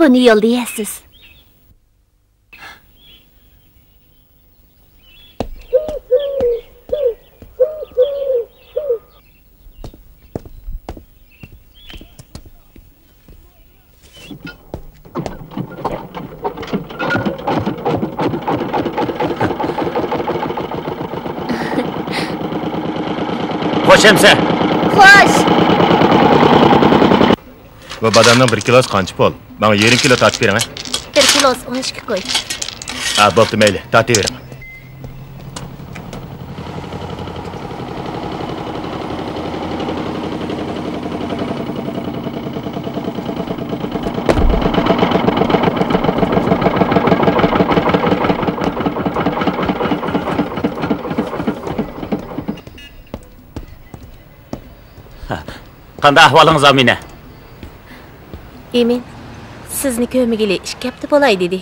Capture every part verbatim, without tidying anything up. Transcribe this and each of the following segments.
بۇنى يولدا يەرسىز. خوش ئەمىسە. خوش. بۇ بادامنىڭ بىر كىلوسى قانچە پۇل؟ ماڭا يېرىم كىلو تارتىپ بېرىڭە. بىر كىلوسى ئون ئىككى كوي. ھە، بوپتۇ، مەيلى، تارتىۋېرىڭ. قانداق ئەھۋالىڭىز، ئامىنە؟ ئىمىن، سىزنى كۆرمىگىلى ئىككى ھەپتە بولاي دېدى.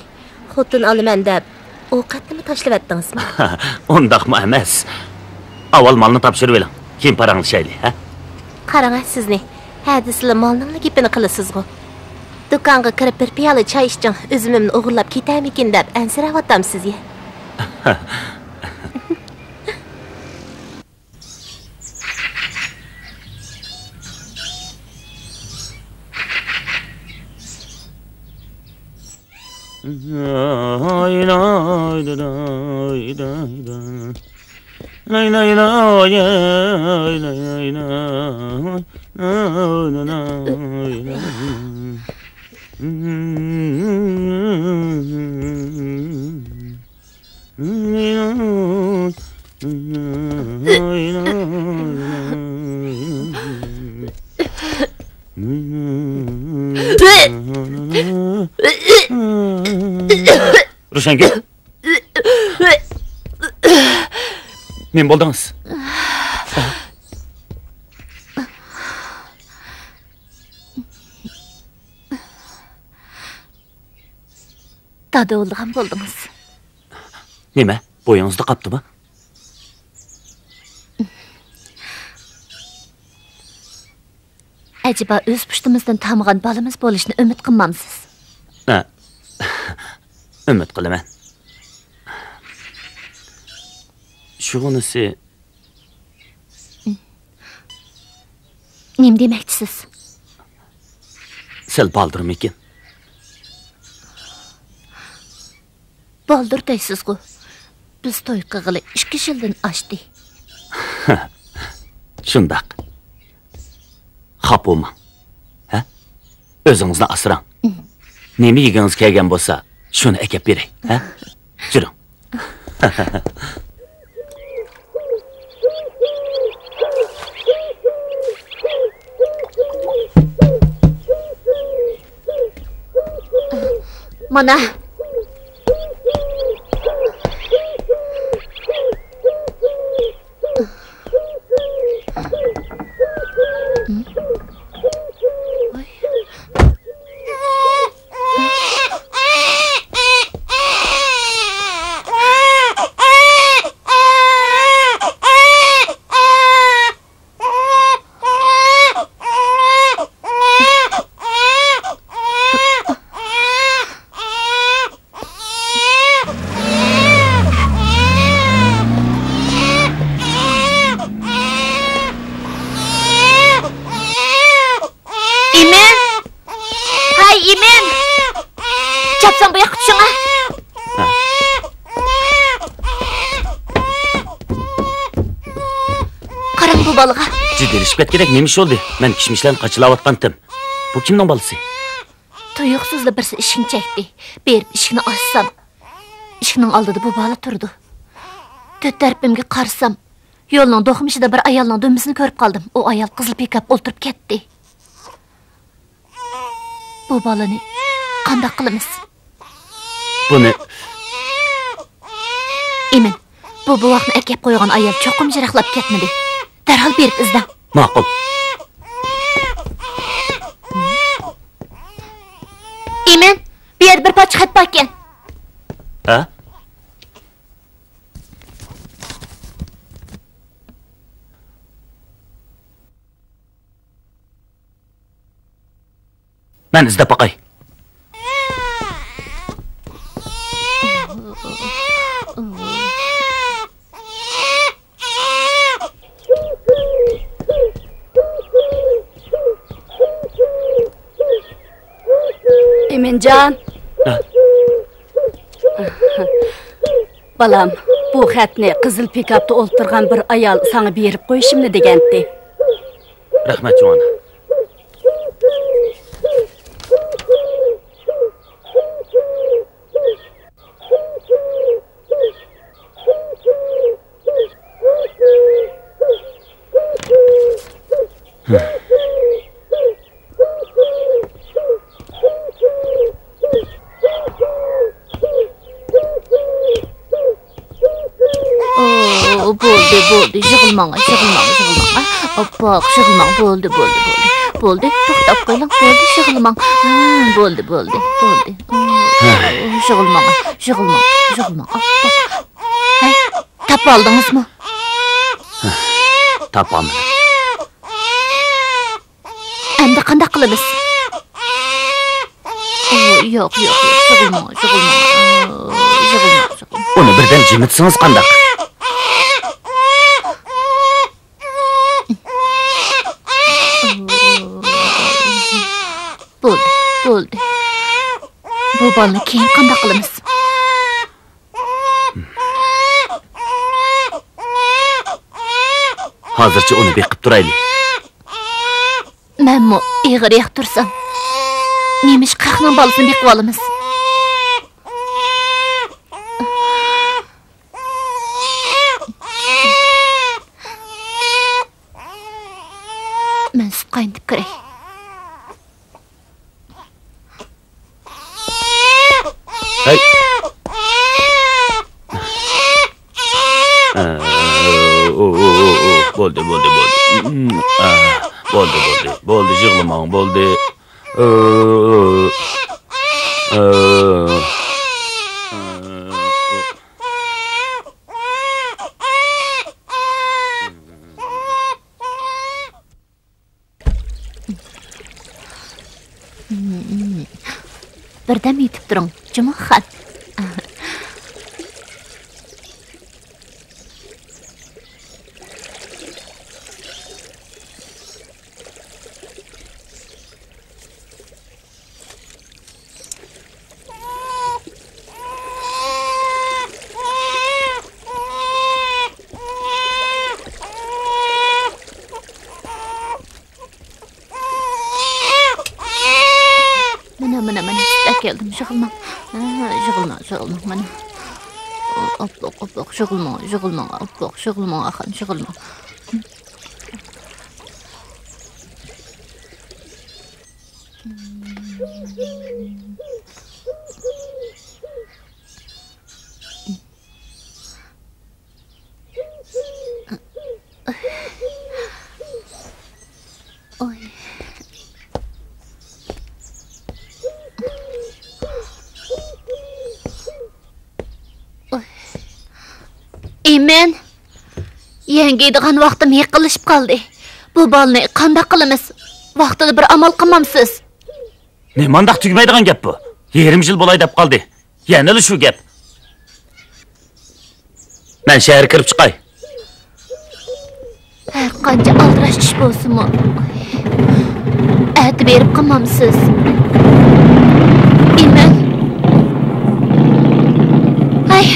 خوتۇن ئالىمەن دەپ، ئوقەتنىمۇ تاشلىۋەتتىڭىزمۇ؟ ئۇنداقمۇ ئەمەس. ئاۋۋال مالنى تاپشۇرۇۋېلىڭ، كېيىن پاراڭلىشايلى، ھە؟ قاراڭە سىزنى، ھە دېسىلا مالنىڭلا گېپىنى قىلىسىزغۇ. دۇكانغا كىرىپ بىر پىيالە چاي ئىچىڭ، ئۈزۈمۈمنى ئوغرىلاپ كېتەرمىكىن دەپ ئەنسىرەۋاتامسىز يە. روشەنگۈل، نېمە بولدىڭىز؟ دادا بولىدىغان بولدىڭىز. نېمە؟ بويىڭىزدا قاپتىمۇ؟ ئەجەبا ئۆز پۇشتىمىزدىن تامغان بالىمىز بولۇشىنى ئۈمىد قىلمامسىز؟ ھە. ئۈمىد قىلىمەن. شۇغىنىسى. نېمە دېمەكچىسىز؟ سەل بالدۇرمىكىن؟ بالدۇر دەيسىزغۇ. بىز توي قىلغىلى ئىككى يىلدىن ئاشتى. شۇنداق. خاپا بولماڭ. ھە؟ ئۆزىڭىزنى ئاسراڭ. نېمە يېگۈڭىز كەلگەن بولسا، شۇنى ئەكەپ بېرەي. ھە؟ جۈرۈڭ. مانا. ئىمىن! ھەي، ئىمىن! چاپسان بۇ ياققا چۈشۈڭە! ھە. قاراڭ بۇ بالىغا. جىددىيلىشىپ كەتكۈدەك نېمە ئىش بولدى؟ مەن كىشمىشلەرنى قاچىلاۋاتقانتىم. بۇ كىمنىڭ بالىسى؟ تۇيۇقسىزلا بىرسى ئىشىكنى چەكتى. بېرىپ ئىشىكنى ئاچسام، ئىشىكنىڭ ئالدىدا بۇ بالا تۇرىدۇ. تۆت تەرىپىمگە قارىسام، يولنىڭ دوقمۇشىدا بىر ئايالنىڭ دۈمبىسىنى كۆرۈپ قالدىم. ئۇ ئايال قىزىل پىكاپ ئولتۇرۇپ كەتتى. بۇ بالىنى قانداق قىلىمىز؟ بۇنى. ئىمىن، بۇ بوۋاقنى ئەكەپ قويغان ئايال چوقۇم يىراقلاپ كەتمىدى. دەرھال بېرىپ ئىزدەڭ. ماقۇل. ئىمىن، بۇ يەردە بىر پارچە خەت باركەن. ھە؟ مەن ئىزدەپ باقاي. جان! بالام، بۇ خەتنى قىزىل پىكاپتا ئولتۇرغان بىر ئايال ساڭا بېرىپ قويۇشۇمنى دېگەنتى. رەھمەت، چوڭ ئانا. ئو، بولدى، بولدى، يىغلىماڭ، يىغلىماڭ، يىغلىماڭ. ئاپپاق، يىغلىماڭ، بولدى، بولدى، بولدى. بولدى، توختاپ قېلىڭ، بولدى، يىغلىماڭ. ھە، بولدى، بولدى، بولدى. ئو، يىغلىماڭ، يىغلىماڭ، يىغلىماڭ. ئاپپاق. ھەي، تاپالدىڭىزمۇ؟ تاپالمىدىم. ئەمدى قانداق قىلىمىز؟ ئو، ياق، ياق، ياق، يىغلىماڭ، يىغلىماڭ. ئو، يىغلىماڭ، يىغلىماڭ. ئۇنى بىردەم جىمىتسىڭىز قانداق؟ بولدى، بولدى. بۇ بالىنى كېيىن قانداق قىلىمىز؟ ھازىرچە ئۇنى بېقىپ تۇرايلى. مەنمۇ ئېغىر ياقتۇرسام، نېمىشقا خەقنىڭ بالىسىنى بېقىۋالىمىز؟ مەن سۈت قاينىتىپ كىرەي. ھەي. ئە، ئو، ئو، ئو، ئو. بولدى، بولدى، بولدى. ئە، بولدى، بولدى. بولدى، يىغلىماڭ، بولدى. ئە، ئە. بىردەم يېتىپ تۇرۇڭ، جۇمۇخان. مانا، مانا، مانا، سۈت ئەكەلدىم، يىغلىماڭ. ھە، يىغلىماڭ، يىغلىماڭ، مانا. ئاپپاق، ئاپپاق، يىغلىماڭ، يىغلىماڭ، ئاپپاق، يىغلىماڭ، ئاخان، يىغلىماڭ. ئوي. ئوي. ئىمىن، يەڭگىيدىغان ۋاقتىم يېقىنلىشىپ قالدى. بۇ بالىنى قانداق قىلىمىز؟ ۋاقتىدا بىر ئامال قىلمامسىز؟ نېمانداق تۈگىمەيدىغان گەپ بۇ؟ يېرىم يىل بولاي دەپ قالدى. يەنىلا شۇ گەپ. مەن شەھەرگە كىرىپ چىقاي. ھەر قانچە ئالدىراش چۈش بولسىمۇ، ئەتە بېرىپ قالمامسىز؟ ئىمىن. ھەي!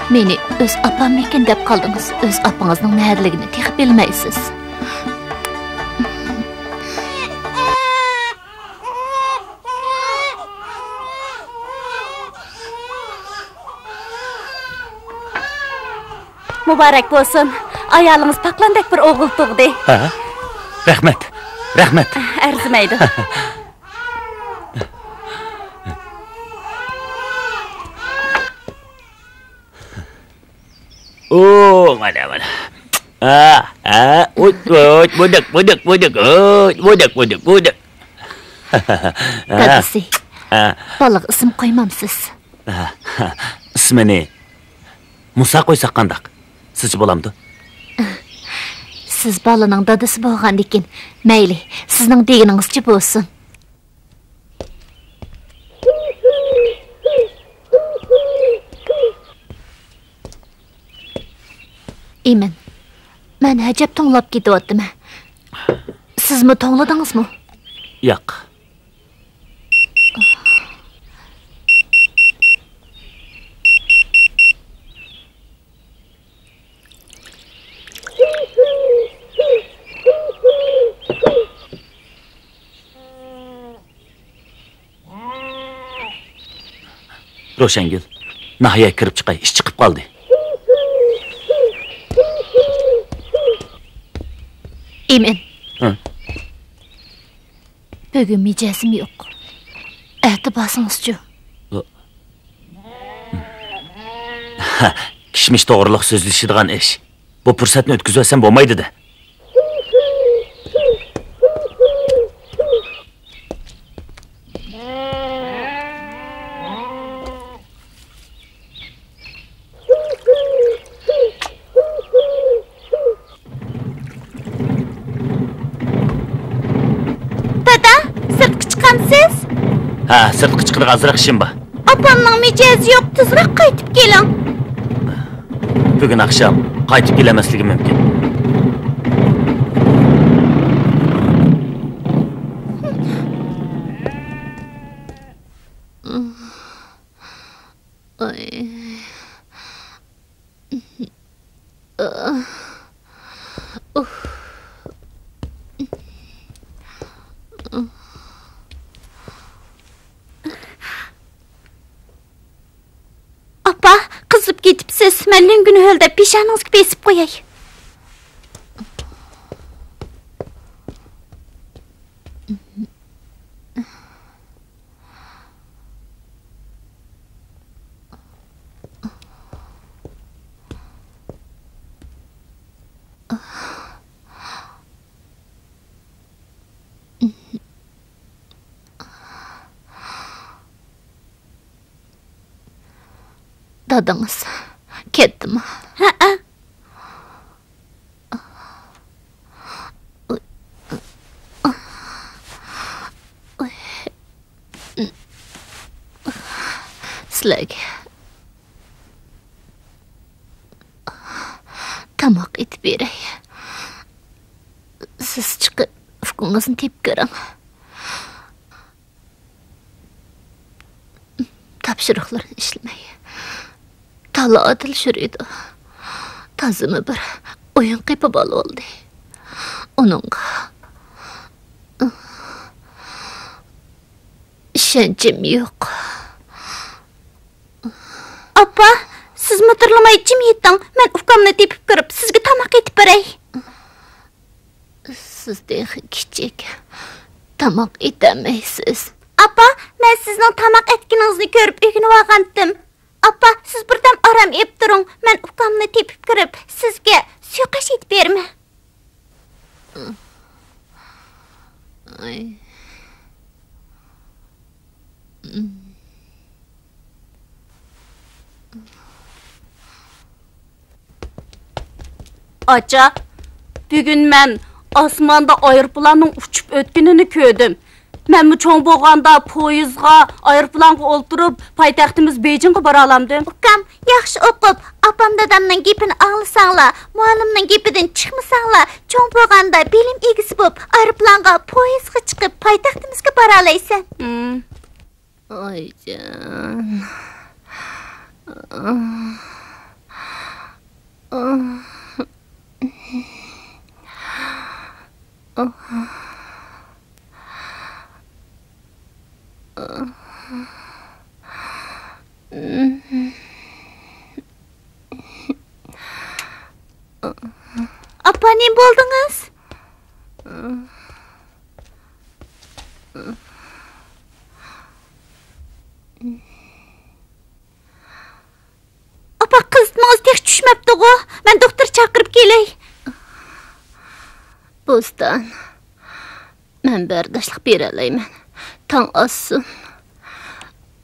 مېنى ئۆز ئاپاممىكىن دەپ قالدىڭىز. ئۆز ئاپىڭىزنىڭ نەدىلىكىنى تېخى بىلمەيسىز. مۇبارەك بولسۇن. ئايالىڭىز پاقلاندەك بىر ئوغۇل تۇغدى. ھە؟ رەھمەت. رەھمەت. ئەرزىمەيدۇ. ئۇ، مانا، مانا. ئا، ئا، ئۇچ، ئۇچ، بۇدۇق، بۇدۇق، بۇدۇق، ئۇچ، بۇدۇق، بۇدۇق، بۇدۇق. دادىسى، ئا. بالىغا ئىسىم قويمامسىز؟ ئا، ئىسمىنى مۇسا قويساق قانداق؟ سىزچە بولامدۇ؟ سىز بالىنىڭ دادىسى بولغاندىكىن، مەيلى، سىزنىڭ دېگىنىڭىزچە بولسۇن. ئىمىن، مەن ئەجەب توڭلاپ كېتىۋاتىمەن. سىزمۇ توڭلىدىڭىزمۇ؟ ياق. روشەنگۈل، ناھىيەگە كىرىپ چىقاي، ئىش چىقىپ قالدى. ئىمىن. ھە؟ بۈگۈن مىجەزىم يوق. ئەتە بارسىڭىزچۇ؟ كىشمىش توغرىلىق سۆزلىشىدىغان ئىش. بۇ پۇرسەتنى ئۆتكۈزۈۋەتسەم بولمايدۇ-دە. دادا، سىرتقا چىقامسىز؟ ھە، سىرتقا چىقىدىغان ئازراق ئىشىم بار. ئاپامنىڭ مىجەزى يوق، تېزراق قايتىپ كېلىڭ. بۈگۈن ئاخشام قايتىپ كېلەلمەسلىكى مۇمكىن. ئاپا، قىزىپ كېتىپسىز. مەن لۆڭگىنى ھۆلدەپ پېشانىڭىزگە بېسىپ قوياي. دادىڭىز كەتتىمۇ؟ ھەئە. سىلەرگە تاماق ئېتىپ بېرەي. سىز چىقىپ، ئۇكىڭىزنى تېپىپ كۆرۈڭ. تاپشۇرۇقلىرىنى ئىشلىمەي. تالا ئادىل شۇرىدۇ. تازىمۇ بىر ئويۇن قېپى بالا بولدى. ئۇنىڭغا ئىشەنچىم يوق. ئاپا، سىز مىدىرلىماي جىم يېتىڭ. مەن ئۇكامنى تېپىپ كىرىپ، سىزگە تاماق ئېتىپ بېرەي. سىز تېخى كىچىك. تاماق ئېتەلمەيسىز. ئاپا، مەن سىزنىڭ تاماق ئەتكىنىڭىزنى كۆرۈپ ئۆگىنىۋالغانتىم. ئاپا، سىز بىردەم ئارام ئېلىپ تۇرۇڭ. مەن ئۇكامنى تېپىپ كىرىپ، سىزگە سۇيۇقئاش ئېتىپ بېرىمەن. ئاچا، بۈگۈن مەن ئاسماندا ئايروپىلاننىڭ ئۇچۇپ ئۆتكىنىنى كۆردۈم. مەنمۇ چوڭ بولغاندا پويىزغا، ئايروپىلانغا ئولتۇرۇپ، پايتەختىمىز بېيجىڭغا بارالامدىم. ئۇكام، ياخشى ئوقۇپ، ئاپام دادامنىڭ گېپىنى ئاڭلىساڭلار، مۇئەللىمنىڭ گېپىدىن چىقمىساڭلار، چوڭ بولغاندا بىلىم ئىگىسى بولۇپ، ئايروپىلانغا، پويىزغا چىقىپ، پايتەختىمىزگە بارالايسەن. ھىم. ئايجان. ئاپا، نېمە بولدىڭىز؟ ئاپا، قىزىتمىڭىز تېخى چۈشمەپتىغۇ؟ مەن دوختۇر چاقىرىپ كېلەي. بوستان، مەن بەرداشلىق بېرەلەيمەن. تاڭ ئاتسۇن.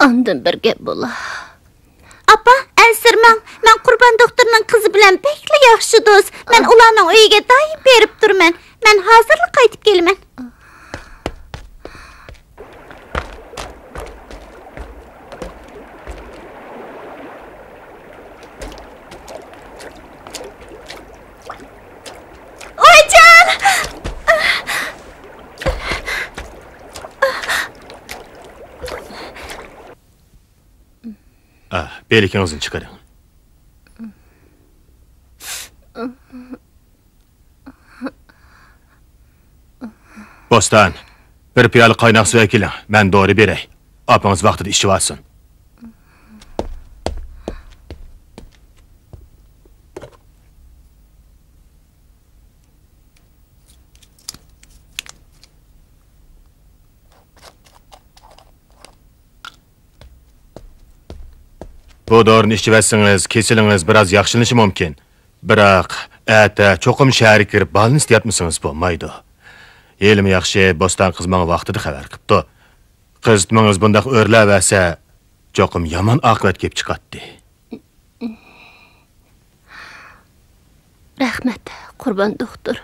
ئاندىن بىر گەپ بولا. ئاپا، ئەنسىرىمەڭ. مەن قۇربان دوختۇرنىڭ قىزى بىلەن بەكلا ياخشى دوست. مەن ئۇلارنىڭ ئۆيىگە دائىم بېرىپ تۇرىمەن. مەن ھازىرلا قايتىپ كېلىمەن. ئايجان! ئا، بىلىكىڭىزنى چىقىرىڭ. بوستان، بىر پىيالە قايناق سۇ ئەكېلىڭ، مەن دورا بېرەي. ئاپىڭىز ۋاقتىدا ئىچىۋالسۇن. بۇ دورىنى ئىچىۋەتسىڭىز، كېسىلىڭىز بىراز ياخشىلىنىشى مۇمكىن. بىراق، ئەتە چوقۇم شەھەرگە كىرىپ بالنىستتا ياتمىسىڭىز بولمايدۇ. ھېلىمۇ ياخشى، بوستان قىز ماڭا ۋاقتىدا خەۋەر قىپتۇ. قىزىتمىڭىز بۇنداق ئۆرلەۋەرسە، چوقۇم يامان ئاقىۋەت كېلىپ چىقاتتى. رەھمەت، قۇربان دوختۇر.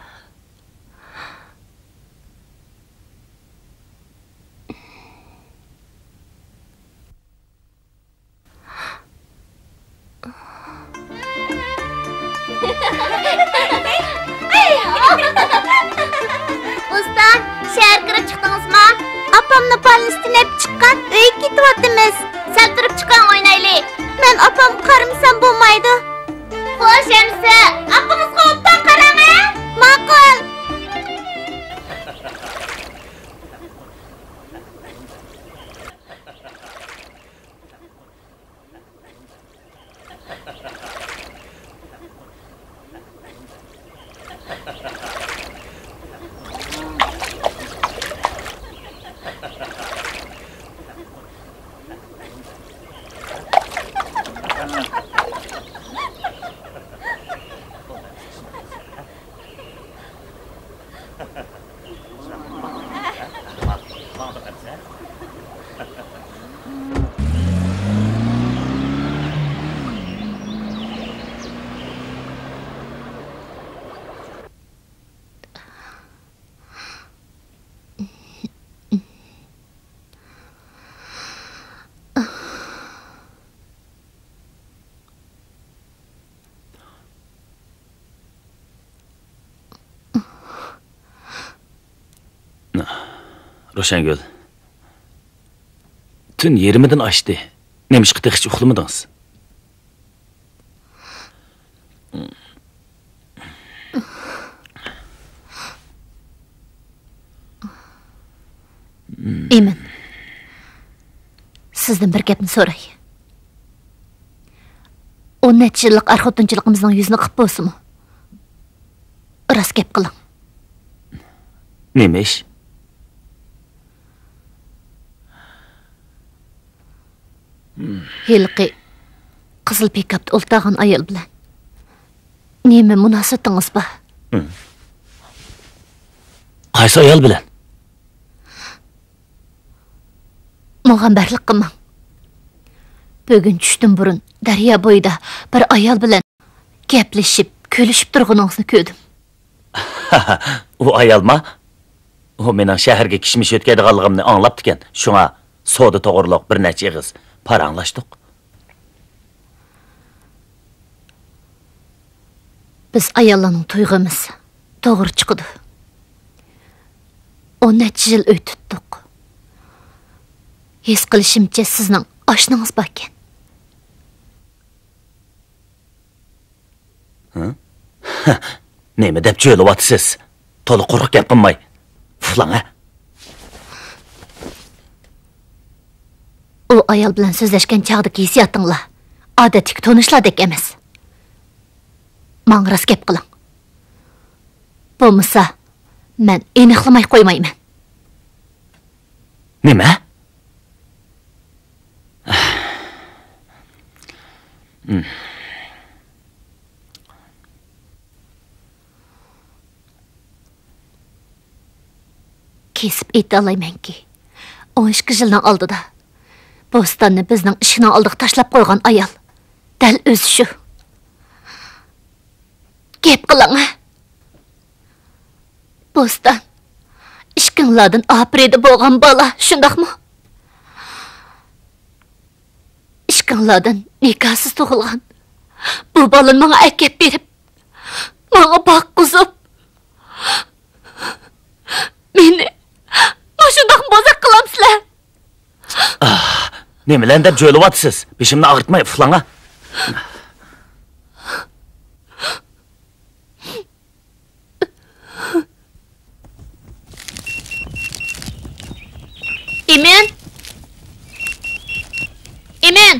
بوستان، شەھەرگە كىرىپ چىقتىڭىزما؟ ئاپامنى بالنىستتىن ئېلىپ چىققان، ئۆيگە كېتىۋاتىمىز. سەل تۇرۇپ چىقىڭ، ئوينايلى. مەن ئاپامغا قارىمىسام بولمايدۇ. خوش ئەمىسە، ئاپىڭىزغا ئوبدان قاراڭ ھە. ماقۇل. روشەنگۈل، تۈن يېرىمىدىن ئاشتى. نېمىشقا تېخىچە ئۇخلىمىدىڭىز؟ ئىمىن، سىزدىن بىر گەپنى سوراي. ئون نەچچە يىللىق ئەر-خوتۇنچىلىقىمىزنىڭ يۈزىنى قىپ بولسىمۇ، راست گەپ قىلىڭ. نېمە ئىش؟ ھېلىقى قىزىل پىكاپتا ئولتۇرغان ئايال بىلەن نېمە مۇناسىۋىتىڭىز بار؟ قايسى ئايال بىلەن؟ مۇغەمبەرلىك قىلماڭ. بۈگۈن چۈشتىن بۇرۇن دەريا بويىدا بىر ئايال بىلەن گەپلىشىپ، كۈلۈشۈپ تۇرغىنىڭىزنى كۆردۈم. ئۇ ئايالما؟ ئۇ مېنىڭ شەھەرگە كىشمىش يۆتكەيدىغانلىقىمنى ئاڭلاپتىكەن. شۇڭا سودا توغرۇلۇق بىر نەچچە ئېغىز پاراڭلاشتۇق. بىز ئاياللارنىڭ تۇيغۇمىز توغرا چىقىدۇ. ئون نەچچە يىل ئۆي تۇتتۇق. ھېس قىلىشىمچە، سىزنىڭ ئاشنىڭىز باركەن. ھە؟ نېمە دەپ جۆيلۈۋاتىسىز؟ تولا قۇرۇق گەپ قىلماي، ئۇخلاڭ، ھە؟ ئۇ ئايال بىلەن سۆزلەشكەن چاغدىكى ھېسسىياتىڭلار ئادەتتىكى تونۇشلاردەك ئەمەس. ماڭا راست گەپ قىلىڭ. بولمىسا، مەن ئېنىقلىماي قويمايمەن. نېمە؟ كېسىپ ئېيتالايمەنكى، ئون ئىككى يىلنىڭ ئالدىدا بوستاننى بىزنىڭ ئىشىكنىڭ ئالدىغا تاشلاپ قويغان ئايال دەل ئۆزى شۇ. گەپ قىلىڭ، ھە؟ بوستان، ئىككىڭلاردىن ئاپىرىدە بولغان بالا، شۇنداقمۇ؟ ئىككىڭلاردىن نىكاھسىز تۇغۇلغان بۇ بالىنى ماڭا ئەكەپ بېرىپ، ماڭا باققۇزۇپ، مېنى مۇشۇنداق بوزەك قىلامسىلەر؟ ئاھ، نېمىلەرنى دەپ جۆيلۈۋاتىسىز؟ بېشىمنى ئاغرىتماي ئۇخلاڭا. ئىمىن! ئىمىن!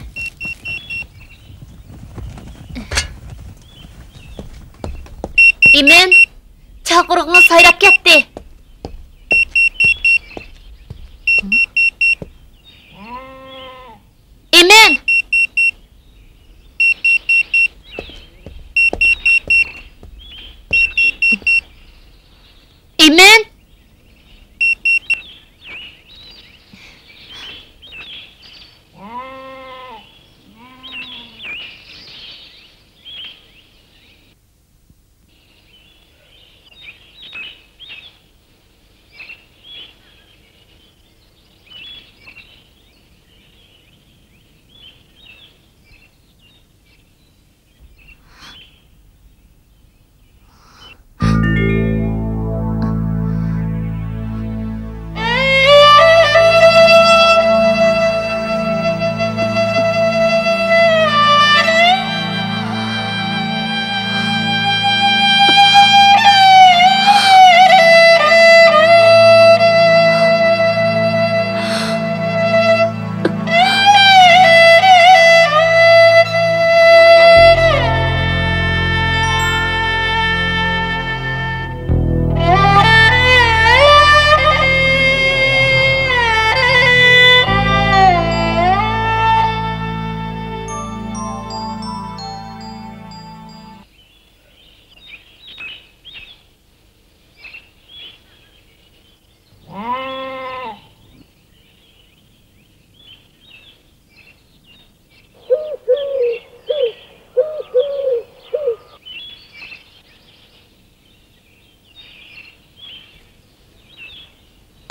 ئىمىن! چاقىرغۇڭىز سايراپ كەتتى. ئىمىن! ئىمىن!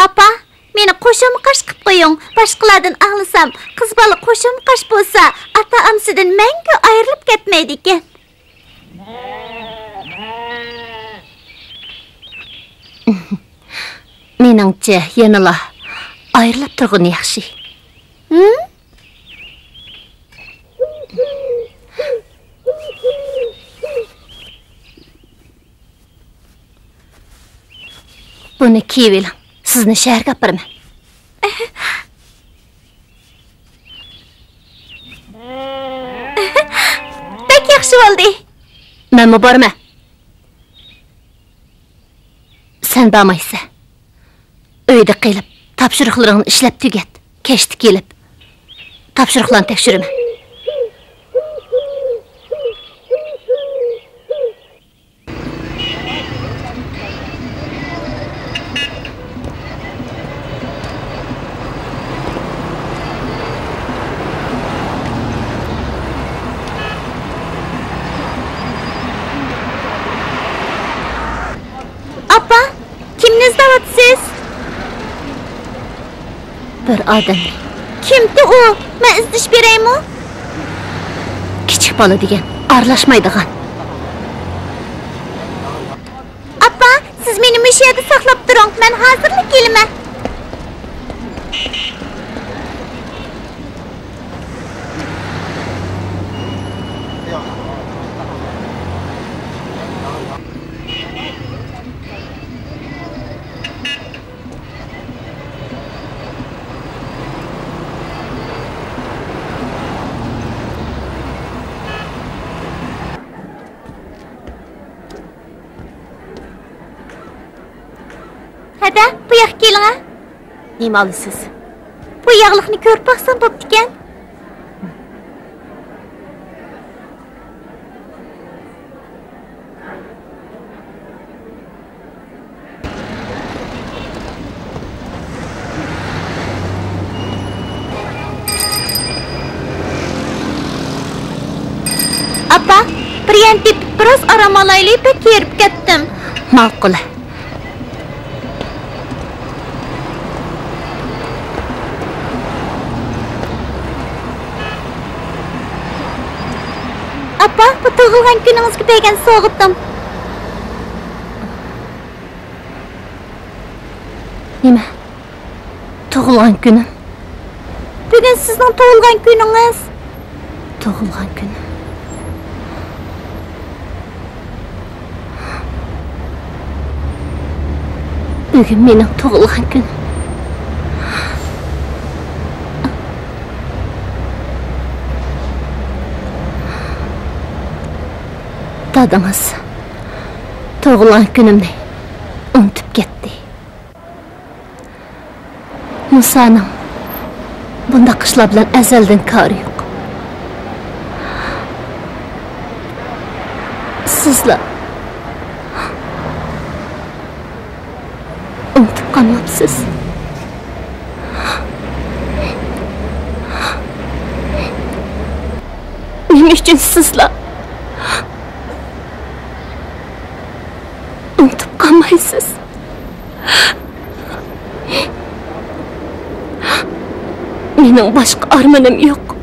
ئاپا، مېنى قوشۇمقاش قىپ قويۇڭ، باشقىلاردىن ئاڭلىسام، قىز بالا قوشۇمقاش بولسا، ئاتا-ئانىسىدىن مەڭگۈ ئايرىلىپ كەتمەيدىكەن. مېنىڭچە، يەنىلا ئايرىلىپ تۇرغىنى ياخشى. ھىم؟ بۇنى كىيىۋېلىڭ، سىزنى شەھەرگە ئاپىرىمەن. بەك ياخشى بولدى. مەنمۇ بارىمەن. سەن بارمايسەن. ئۆيدە قېلىپ، تاپشۇرۇقلىرىڭنى ئىشلەپ تۈگەت. كەچتە كېلىپ، تاپشۇرۇقلارنى تەكشۈرىمەن. ئاپا، كىمنى ئىزدەۋاتىسىز؟ بىر ئادەمنى. كىمتى ئۇ؟ مەن ئىزدىشىپ بېرەيمۇ؟ كىچىك بالا دېگەن ئارىلاشمايدىغان. ئاپا، سىز مېنى مۇشۇ يەردە ساقلاپ تۇرۇڭ، مەن ھازىرلا كېلىمەن. ھە، بۇ ياققا كېلىڭە. نېمە ئالىسىز؟ بۇ ياغلىقنى كۆرۈپ باقسام بوپتىكەن. ئاپا، بىر يەرنى تېپىپ بىراز ئارام ئالايلى، بەك ھېرىپ كەتتىم. ماقۇل. ئاپا، بۇ تۇغۇلغان كۈنىڭىزگە بەرگەن سوۋغىتىم. نېمە؟ تۇغۇلغان كۈنۈم؟ بۈگۈن سىزنىڭ تۇغۇلغان كۈنىڭىز. تۇغۇلغان كۈنۈم. بۈگۈن مېنىڭ تۇغۇلغان كۈنۈم. دادىڭىز تۇغۇلغان كۈنۈمنى ئۇنتۇپ كەتتى. مۇسانىڭ بۇنداق ئىشلار بىلەن ئەزەلدىن كارى يوق. سىزلا ئۇنتۇپ قالماپسىز. نېمە ئۈچۈن سىزلا ئۇنتۇپ قالمايسىز؟ مېنىڭ باشقا ئارمىنىم يوق.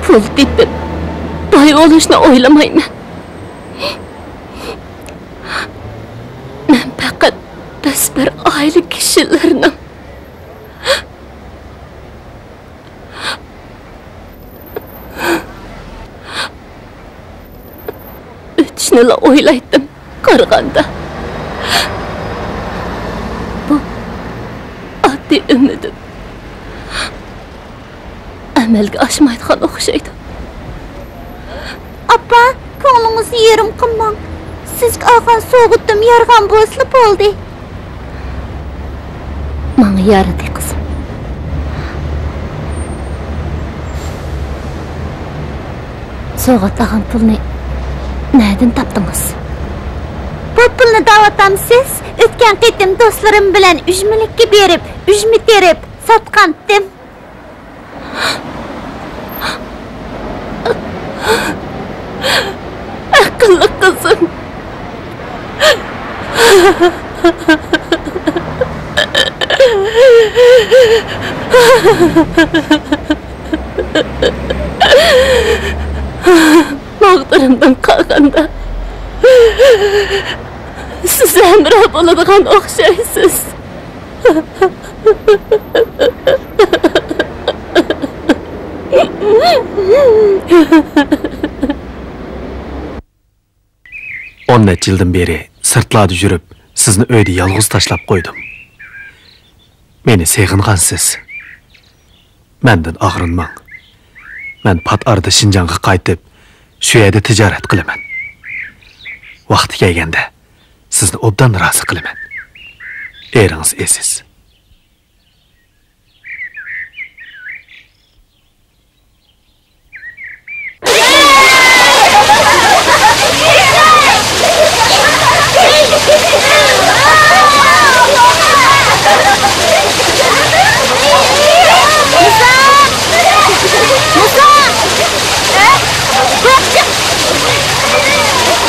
پۇل تېپىپ، باي بولۇشنى ئويلىمايمەن. مەن پەقەت بىز بىر ئائىلە كىشىلىرىنىڭ ئۆتۈشنىلا ئويلايتتىم قارىغاندا. بۇ ئاددىي ئۈمىدىم ئەمەلگە ئاشمايدىغان ئوخشايدۇ. ئاپا، كۆڭلىڭىزنى يېرىم قىلماڭ. سىزگە ئالغان سوۋغىتىم يارىغان بولسىلا بولدى. ماڭا يارىدى، قىزىم. سوۋغات ئالغان پۇلنى نەدىن تاپتىڭىز؟ بۇ پۇلنى دەۋاتامسىز؟ ئۆتكەن قېتىم دوستلىرىم بىلەن ئۈجمىلىككە بېرىپ، ئۈجمە تېرىپ ساتقانتىم. ئەقىللىق قىزىم. ماغدۇرۇمدىن قالغاندا، سىز ھەمراھ بولىدىغان ئوخشايسىز. ئون نەچچە يىلدىن بېرى سىرتلاردا يۈرۈپ، سىزنى ئۆيدە يالغۇز تاشلاپ قويدۇم. مېنى سېغىنغانسىز. مەندىن ئاغرىنماڭ. مەن پات ئارىدا شىنجاڭغا قايتىپ، شۇ يەردە تىجارەت قىلىمەن. ۋاقتى كەلگەندە، سىزنى ئوبدان رازى قىلىمەن. ئېرىڭىز ئېزىز.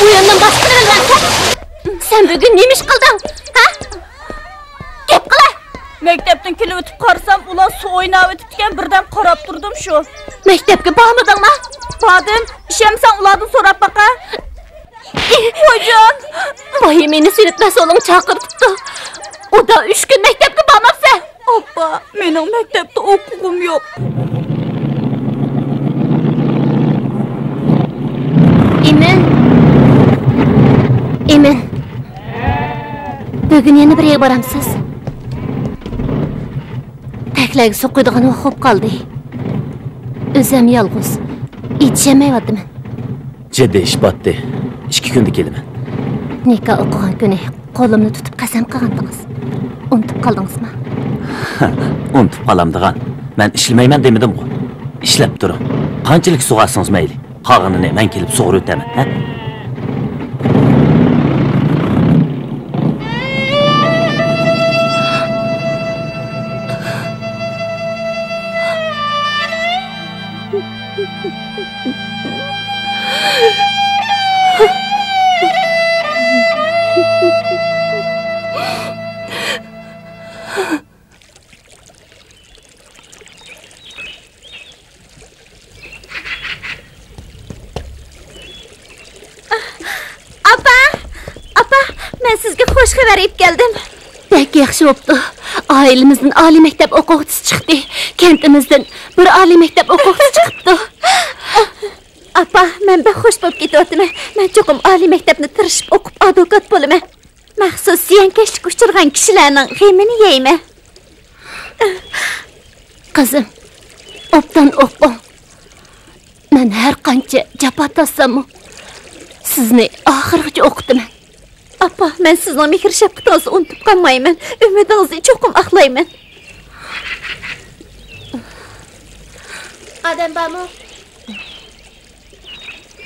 بۇ ياندىن باشقىنى بىلمەمسەن؟ سەن بۈگۈن نېمە ئىش قىلدىڭ؟ ھە؟ گەپ قىلە! مەكتەپتىن كېلىۋېتىپ قارىسام، ئۇلار سۇ ئويناۋېتىپتىكەن، بىردەم قاراپ تۇردۇم شۇ. مەكتەپكە بارمىدىڭما؟ باردىم. ئىشەنمىسەڭ ئۇلاردىن سوراپ باقە. ۋايجان! بايا مېنى سىنىپ مەسئۇلۇڭ چاقىرتىپتۇ. ئۇدا ئۈچ كۈن مەكتەپكە بارماپسەن. ئاپا، مېنىڭ مەكتەپتە ئوقۇغۇم يوق. ئىمىن. ئىمىن. بۈگۈن يەنە بىر يەرگە بارامسىز؟ تەكلەرگە سۇ قۇيىدىغان ۋاقىت بولۇپ قالدى. ئۆزۈم يالغۇز. يېتىشەلمەيۋاتىمەن. جىددىي ئىش باتتى. ئىككى كۈندە كېلىمەن. نىكاھ ئوقۇغان كۈنى قولۇمنى تۇتۇپ قەسەم قىلغانتىڭىز. ئۇنتۇپ قالدىڭىزمۇ؟ ئۇنتۇپ قالامدىغان. مەن ئىشلىمەيمەن دېمىدىمغۇ؟ ئىشلەپ تۇرۇڭ. قانچىلىك سۇغارسىڭىز مەيلى. قالغىنىنى مەن كېلىپ سۇغۇرۇۋېتەمەن، ھە؟ ئاپا! ئاپا! مەن سىزگە خوش خەۋەر ئېلىپ كەلدىم. بەك ياخشى بوپتۇ. ئائىلىمىزدىن ئالىي مەكتەپ ئوقۇغۇچىسى چىقتى. كەنتىمىزدىن بىر ئالىي مەكتەپ ئوقۇغۇچىسى چىقىپتۇ. ئاپا، مەن بەك خوش بولۇپ كېتىۋاتىمەن. مەن چوقۇم ئالىي مەكتەپنى تىرىشىپ ئوقۇپ، ئادۋوكات بولىمەن. مەخسۇس زىيانكەشلىككە ئۇچرىغان كىشىلەرنىڭ غېمىنى يەيمەن. قىزىم، ئوبدان ئوقۇڭ. مەن ھەر قانچە جاپا تارتساممۇ، سىزنى ئاخىرغىچە ئوقۇتىمەن. ئاپا، مەن سىزنىڭ مېھىر-شەپقىتىڭىزنى ئۇنتۇپ قالمايمەن. ئۈمىدىڭىزنى چوقۇم ئاقلايمەن. ئادەم بارمۇ؟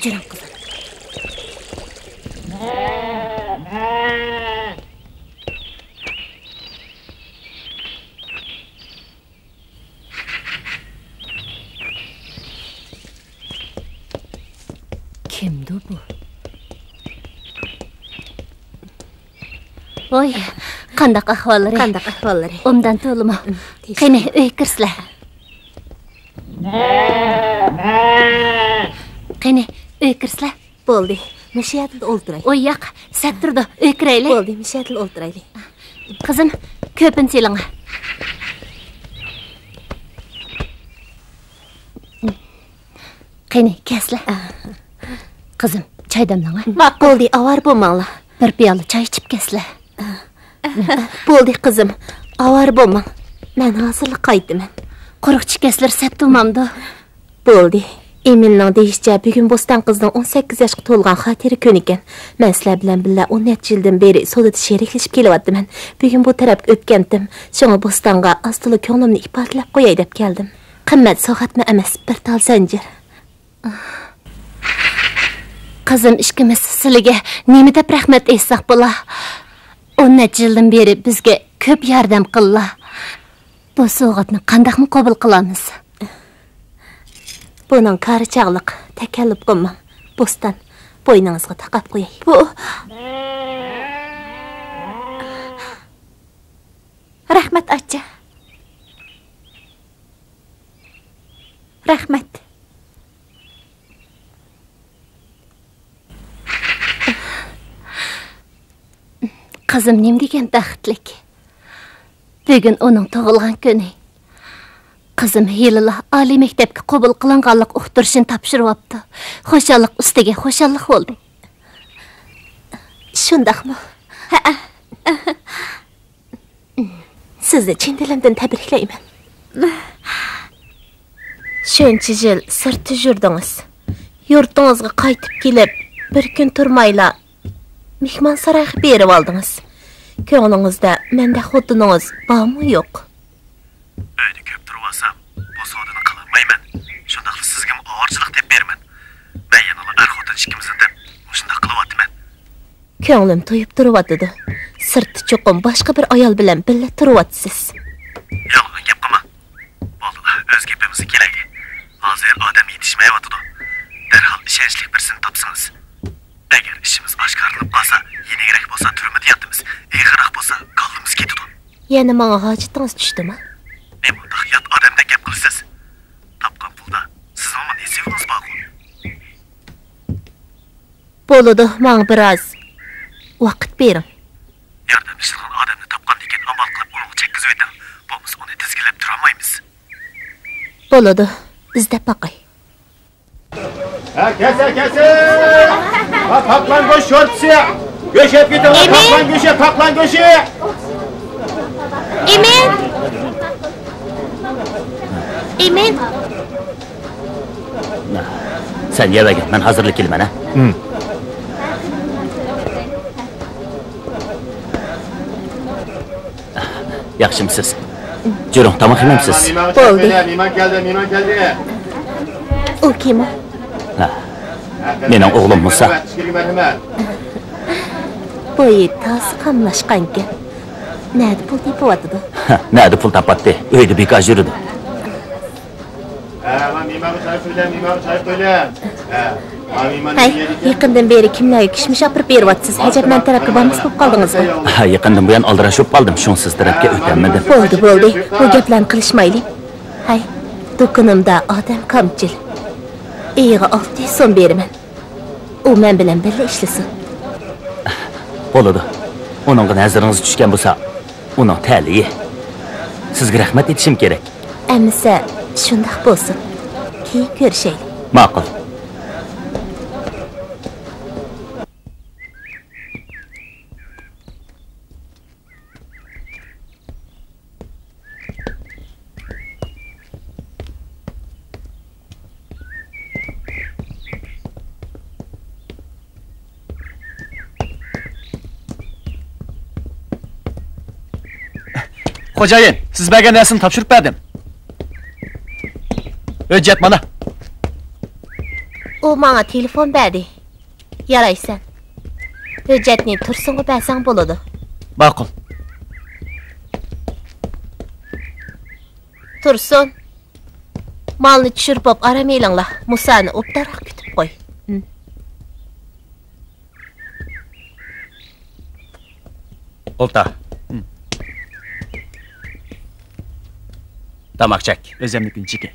جۈرۈڭ، قىزىم. كىمدۇ بۇ؟ ۋاي، قانداق ئەھۋاللىرى؟ قانداق ئەھۋاللىرى؟ ئوبدان تولىمۇ؟ ئىم، تېز. قېنى، ئۆيگە كىرسىلە. قېنى، ئۆيگە كىرسىلە. بولدى، مۇشۇ يەردە ئولتۇراي. ئۇ ياق، سەت تۇرىدۇ، ئۆيگە كىرەيلى. بولدى، مۇشۇ يەردە ئولتۇرايلى. قىزىم، كۆپۈنچە ئېلىڭ. قېنى، كەلسىلە. قىزىم، چاي دەملەڭ. ماقۇل. بولدى، ئاۋارە بولماڭلار. بىر پىيالە چاي ئىچىپ كەلسىلە. بولدى، قىزىم، ئاۋارە بولماڭ. مەن ھازىرلا قايتىمەن. قۇرۇق چىكەسلەر سەت تۇرمامدۇ؟ بولدى. ئېمىلنىڭ دېيىشىچە، بۈگۈن بوستان قىزنىڭ ئون سەككىز ياشقا تولغان خاتىرە كۈنىكەن. مەن سىلەر بىلەن بىللە ئون نەچچە يىلدىن بېرى سودىدا شېرىكلىشىپ كېلىۋاتىمەن. بۈگۈن بۇ تەرەپكە ئۆتكەنتىم. شۇڭا بوستانغا ئاز-تولا كۆڭلۈمنى ئىپادىلەپ قوياي دەپ كەلدىم. قىممەت سوۋغاتمۇ ئەمەس، بىر تال زەنجىر. قىزىم ئىككىمىز سىلىگە نېمە دەپ رەھمەت ئېيتساق بولا؟ ئون نەچچە يىلدىن بېرى بىزگە كۆپ ياردەم قىللا. بۇ سوۋغاتنى قانداقمۇ قوبۇل قىلامىز؟ بۇنىڭ كارى چاغلىق، تەكەللۇپ قىلماڭ. بوستان، بوينىڭىزغا تاقاپ قوياي. بۇ رەھمەت، ئاچا. رەھمەت. قىزىم نېمە دېگەن بەختلىك. بۈگۈن ئۇنىڭ تۇغۇلغان كۈنى. قىزىم ھېلىلا ئالىي مەكتەپكە قوبۇل قىلىنغانلىق ئۇقتۇرۇشىنى تاپشۇرۇۋاپتۇ. خۇشاللىق ئۈستىگە خۇشاللىق بولدى. شۇنداقمۇ؟ ھەئە. سىزنى چىن دىلىمدىن تەبرىكلەيمەن. شۇنچە يىل سىرتتا يۈردىڭىز. يۇرتىڭىزغا قايتىپ كېلىپ، بىر كۈن تۇرمايلا مېھمانسارايغا بېرىۋالدىڭىز. كۆڭلىڭىزدە مەندەك خوتۇنىڭىز بارمۇ يوق؟ ئۆيدە كۆپ تۇرۇۋالسام، بۇ سودىنى قىلالمايمەن. شۇنداقلا سىزگىمۇ ئاۋارىچىلىك تېپىپ بېرىمەن. مەن يەنىلا ئەر-خوتۇن ئىككىمىزنى دەپ مۇشۇنداق قىلىۋاتىمەن. كۆڭلۈم تويۇپ تۇرۇۋاتىدۇ. سىرتتا چوقۇم باشقا بىر ئايال بىلەن بىللە تۇرۇۋاتىسىز. يالغان گەپ قىلما. بولدىلا، ئۆز گېپىمىزگە كېلەيلى. ھازىر ئادەم يېتىشمەيۋاتىدۇ. دەرھال ئىشەنچلىك بىرسىنى تاپسىڭىز. ئەگەر ئىشىمىز ئاشكارىلىنىپ قالسا، يېنىكرەك بولسا تۈرمىدە ياتىمىز، ئېغىرراق بولسا كاللىمىز كېتىدۇ. يەنە ماڭا ھاجىتىڭىز چۈشتىمۇ؟ نېمانداق يات ئادەمدەك گەپ قىلىسىز؟ تاپقان پۇلدا سىزنىڭمۇ نېسىۋىڭىز بارغۇ. بولىدۇ، ماڭا بىراز ۋاقىت بېرىڭ. ياردەملىشىدىغان ئادەمنى تاپقاندىكىن ئامال قىلىپ ئۇنىڭغا چەككۈزۈۋېتىڭ. بولمىسا ئۇنى تىزگىنلەپ تۇرالمايمىز. بولىدۇ، ئىزدەپ باقاي. ھە، كەلسە، كەلسە! ھە، تاقلان گۆش شورپىسى! گۆش ئېلىپ كېتىڭلار، ئېمىل! تاقلان گۆشى، تاقلان گۆشى! ئېمىل! ئېمىل! سەن يەۋەرگىن، مەن ھازىرلا كېلىمەن، ھە؟ ھىم. ياخشىمۇسىز؟ جۈرۈڭ، تاماق يېمەمسىز؟ بولدى. مېھمان كەلدى، مېھمان كەلدى. ئۇ كىم ئۇ؟ ھە. مېنىڭ ئوغلۇم مۇسا. بويى تازا قاملاشقانكەن. نەدە پۇل تېپىۋاتىدۇ؟ نەدە پۇل تاپاتتى؟ ئۆيدە بىكار يۈرىدۇ. ھەي، يېقىندىن بېرى كىملەرگە كىشمىش ئاپىرىپ بېرىۋاتىسىز؟ ھەجەپ مەن تەرەپكە بارمىسا بولۇپ قالدىڭىزمۇ؟ ھە، يېقىندىن بۇيان ئالدىراش بولۇپ قالدىم، شۇڭا سىز تەرەپكە ئۆتەلمىدىم. بولدى، بولدى، بۇ گەپلەرنى قىلىشمايلى. ھەي، دۇكىنىمدا ئادەم كامچىل. ئېيىغا ئالتە يۈز سوم بېرىمەن. ئۇ مەن بىلەن بىللە ئىشلىسۇن. بولىدۇ. ئۇنىڭغا نەزىرىڭىز چۈشكەن بولسا، ئۇنىڭ تەلىيى. سىزگە رەھمەت ئېيتىشىم كېرەك. ئەمىسە، شۇنداق بولسۇن. كېيىن كۆرۈشەيلى. ماقۇل. خوجايىن، سىز بەرگەن نەرسىنى تاپشۇرۇپ بەردىم. ھۆججەت مانا. ئۇ ماڭا تېلېفون بەردى. يارايسەن. ھۆججەتنى تۇرسۇنغا بەرسەڭ بولىدۇ. ماقۇل. تۇرسۇن. مالنى چۈشۈرۈپ بوپ ئارام ئېلىڭلار. مۇسانى ئوبدانراق كۈتۈپ قوي. ھىم. ئولتۇر. ھىم. تاماق چەك. ئۆزەمنىڭ كۈنچىكى.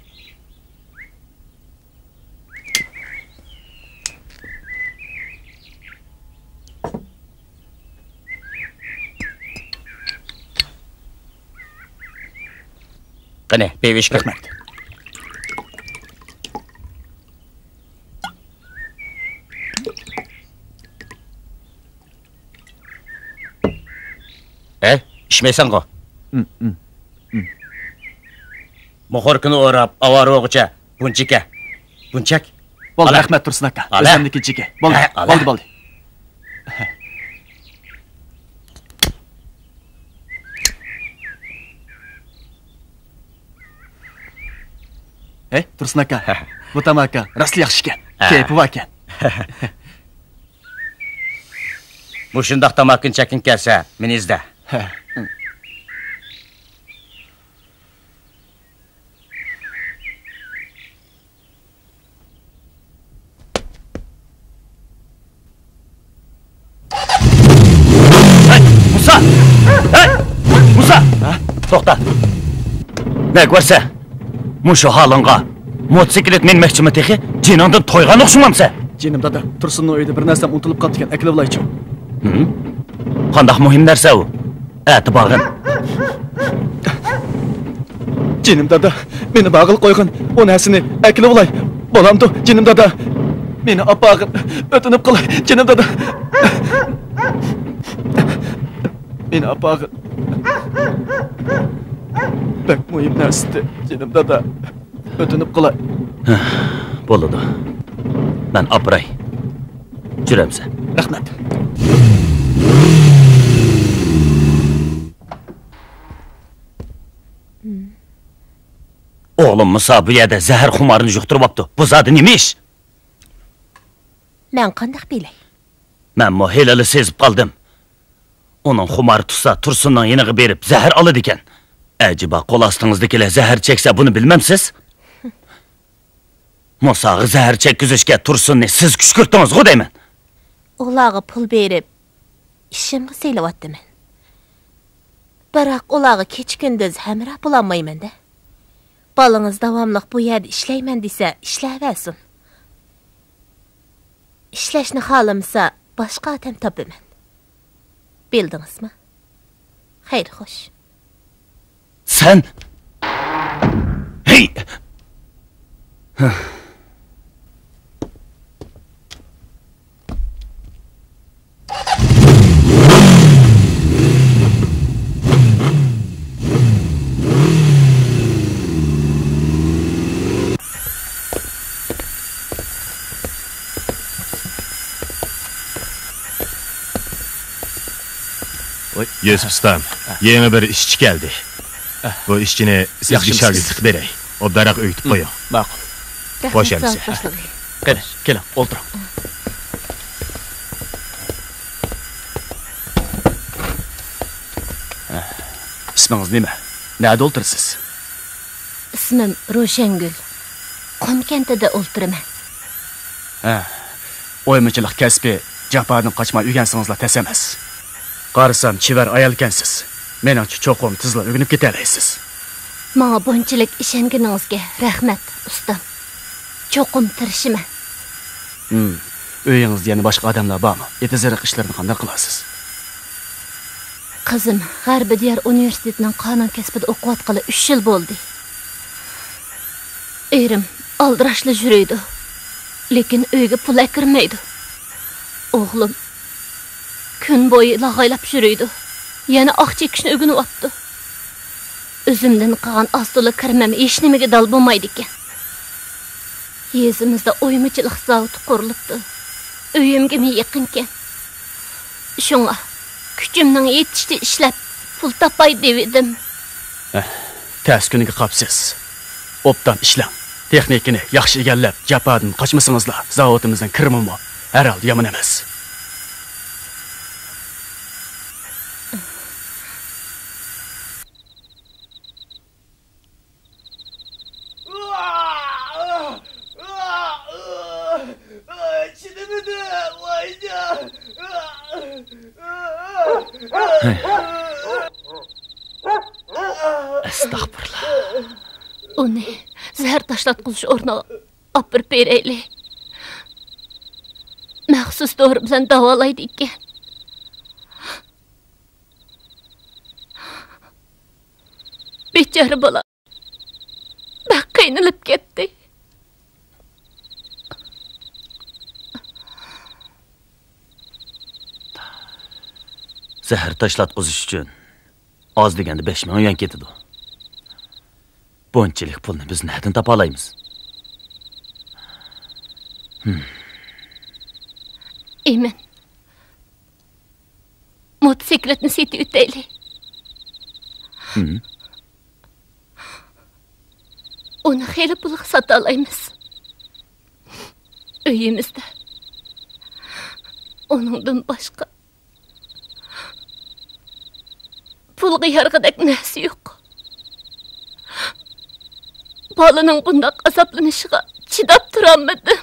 قېنى، پىۋا ئىچكىن. رەھمەت. ھە؟ ئىچمەيسەنغۇ؟ ھىم، ھىم، ھىم. موخوركىنى ئوراپ، ئاۋارە بولغۇچە بۇنچىكە. بۇنچەك. بولدى، ئالا. رەھمەت، تۇرسۇن ئاكا. ئالا. ئۆزەمنىكى جىكى. بولدى، ھە، ئالا. بولدى، بولدى. ھەي، تۇرسۇن ئاكا. ھە. بۇ تاماكا راستلا ياخشىكەن. ھە. كەيپى باركەن. مۇشۇنداق تاماكىنى چەككىڭ كەلسە، مېنى ئىزدە. ھە. ھەي، مۇسا! ھەي، مۇسا! ھە؟ توختا! نەگە بارسە؟ مۇشۇ ھالىڭغا موتوسىكلىت مىنمەكچىمۇ تېخى؟ جېنىڭدىن تويغان ئوخشىمامسەن؟ جېنىم دادا، تۇرسۇننىڭ ئۆيىدە بىر نەرسەم ئۇنتۇلۇپ قاپتىكەن، ئەكېلىۋالايچۇ. ھىم؟ قانداق مۇھىم نەرسە ئۇ؟ ئەتە بارغىن. جېنىم دادا، مېنى بارغىلى قويغىن، ئۇ نەرسىنى ئەكېلىۋالاي. بولامدۇ، جېنىم دادا؟ مېنى ئاپارغىن، ئۆتۈنۈپ قالاي، جېنىم دادا. مېنى ئاپارغىن. بەك مۇھىم نەرسىدى، جېنىم دادا. ئۆتۈنۈپ قالاي. بولىدۇ. مەن ئاپىراي. جۈرەمسەن. رەھمەت. ئوغلۇم مۇسا بۇ يەردە زەھەر خۇمارىنى يۇقتۇرۇۋاپتۇ. بۇ زادى نېمە ئىش؟ مەن قانداق بىلەي؟ مەنمۇ ھېلىلا سېزىپ قالدىم. ئۇنىڭ خۇمارى تۇتسا، تۇرسۇننىڭ يېنىغا بېرىپ زەھەر ئالىدىكەن. ئەجەبا، قول ئاستىڭىزدىكىلەر زەھەر چەكسە، بۇنى بىلمەمسىز؟ مۇساغا زەھەر چەككۈزۈشكە تۇرسۇننى سىز كۈشكۈرتتىڭىزغۇ دەيمەن. ئۇلارغا پۇل بېرىپ، ئىشىمغا سېلىۋاتىمەن. بىراق ئۇلارغا كېچە-كۈندۈز ھەمراھ بولالمايمەن-دە. بالىڭىز داۋاملىق بۇ يەردە ئىشلەيمەن دېسە، ئىشلەۋەرسۇن. ئىشلەشنى خالىمىسا، باشقا ئادەم تاپىمەن. بىلدىڭىزمۇ؟ خەير، خوش. سەن؟ ھېي! ۋاي، يۈسۈپ ئۇستام، يېڭى بىر ئىشچى كەلدى. بۇ ئىشچىنى سىزگە شاگىرتلىق بېرەي. ئوبدانراق ئۆگىتىپ قويۇڭ. ماقۇل. رەھمەت، خوش ئەمىسە. ساۋۇت باشلىقى. قېنى، كېلىڭ، ئولتۇرۇڭ. ئىسمىڭىز نېمە؟ نەدە ئولتۇرىسىز؟ ئىسمىم روشەنگۈل. قۇم كەنتىدە ئولتۇرىمەن. ھە، ئويمىچىلىق كەسپى جاپادىن قاچماي ئۆگەنسىڭىزلا تەس ئەمەس. قارىسام، چېۋەر ئايالكەنسىز. مېنىڭچە، چوقۇم تېزلا ئۆگىنىپ كېتەلەيسىز. ماڭا بۇنچىلىك ئىشەنگىنىڭىزگە رەھمەت، ئۇستام. چوقۇم تىرىشىمەن. ھىم، ئۆيىڭىزدە يەنە باشقا ئادەملەر بارمۇ؟ ئېتىز-ئېرىق ئىشلىرىنى قانداق قىلاسىز؟ قىزىم غەربىي دىيار ئۇنىۋېرسىتېتىنىڭ قانۇن كەسپىدە ئوقۇۋاتقىلى ئۈچ يىل بولدى. ئېرىم ئالدىراشلا يۈرىدۇ، لېكىن ئۆيگە پۇل ئەكىرمەيدۇ. ئوغلۇم كۈن بويى لاغايلاپ يۈرىدۇ، يەنە ئاق چېكىشنى ئۆگىنىۋاپتۇ. ئۆزۈمدىن قالغان ئاز-تولا كىرىمىم ھېچنېمىگە دال بولمايدىكەن. يېزىمىزدا ئويمىچىلىق زاۋۇتى قۇرۇلۇپتۇ. ئۆيۈمگىمۇ يېقىنكەن. شۇڭا كۈچۈمنىڭ يېتىشىچە ئىشلەپ، پۇل تاپاي دېۋىدىم. ھە، تەس كۈنگە قاپسىز. ئوبدان ئىشلەڭ. تېخنىكىنى ياخشى ئىگىلەپ، جاپادىن قاچمىسىڭىزلا، زاۋۇتىمىزنىڭ كىرىمىمۇ ھەر ھالدا يامان ئەمەس. چىدىمىدىم، ۋايجان. ئەستەغپۇرۇللا. ئۇنى زەھەر تاشلاتقۇزۇش ئورنىغا ئاپىرىپ بېرەيلى. مەخسۇس دورا بىلەن داۋالايدىكەن. بىچارە بالا بەك قىينىلىپ كەتتى. زەھەر تاشلاتقۇزۇش ئۈچۈن ئاز دېگەندە بەش مىڭ يۈەن كېتىدۇ. بۇنچىلىك پۇلنى بىز نەدىن تاپالايمىز؟ ھىم. ئىمىن، موتوسىكلىتنى سېتىۋېتەيلى. ھىم. ئۇنى خېلى پۇلغا ساتالايمىز. ئۆيىمىزدە ئۇنىڭدىن باشقا پۇلغا يارىغۇدەك نەرسە يوق. بالىنىڭ بۇنداق ئازابلىنىشىغا چىداپ تۇرالمىدىم.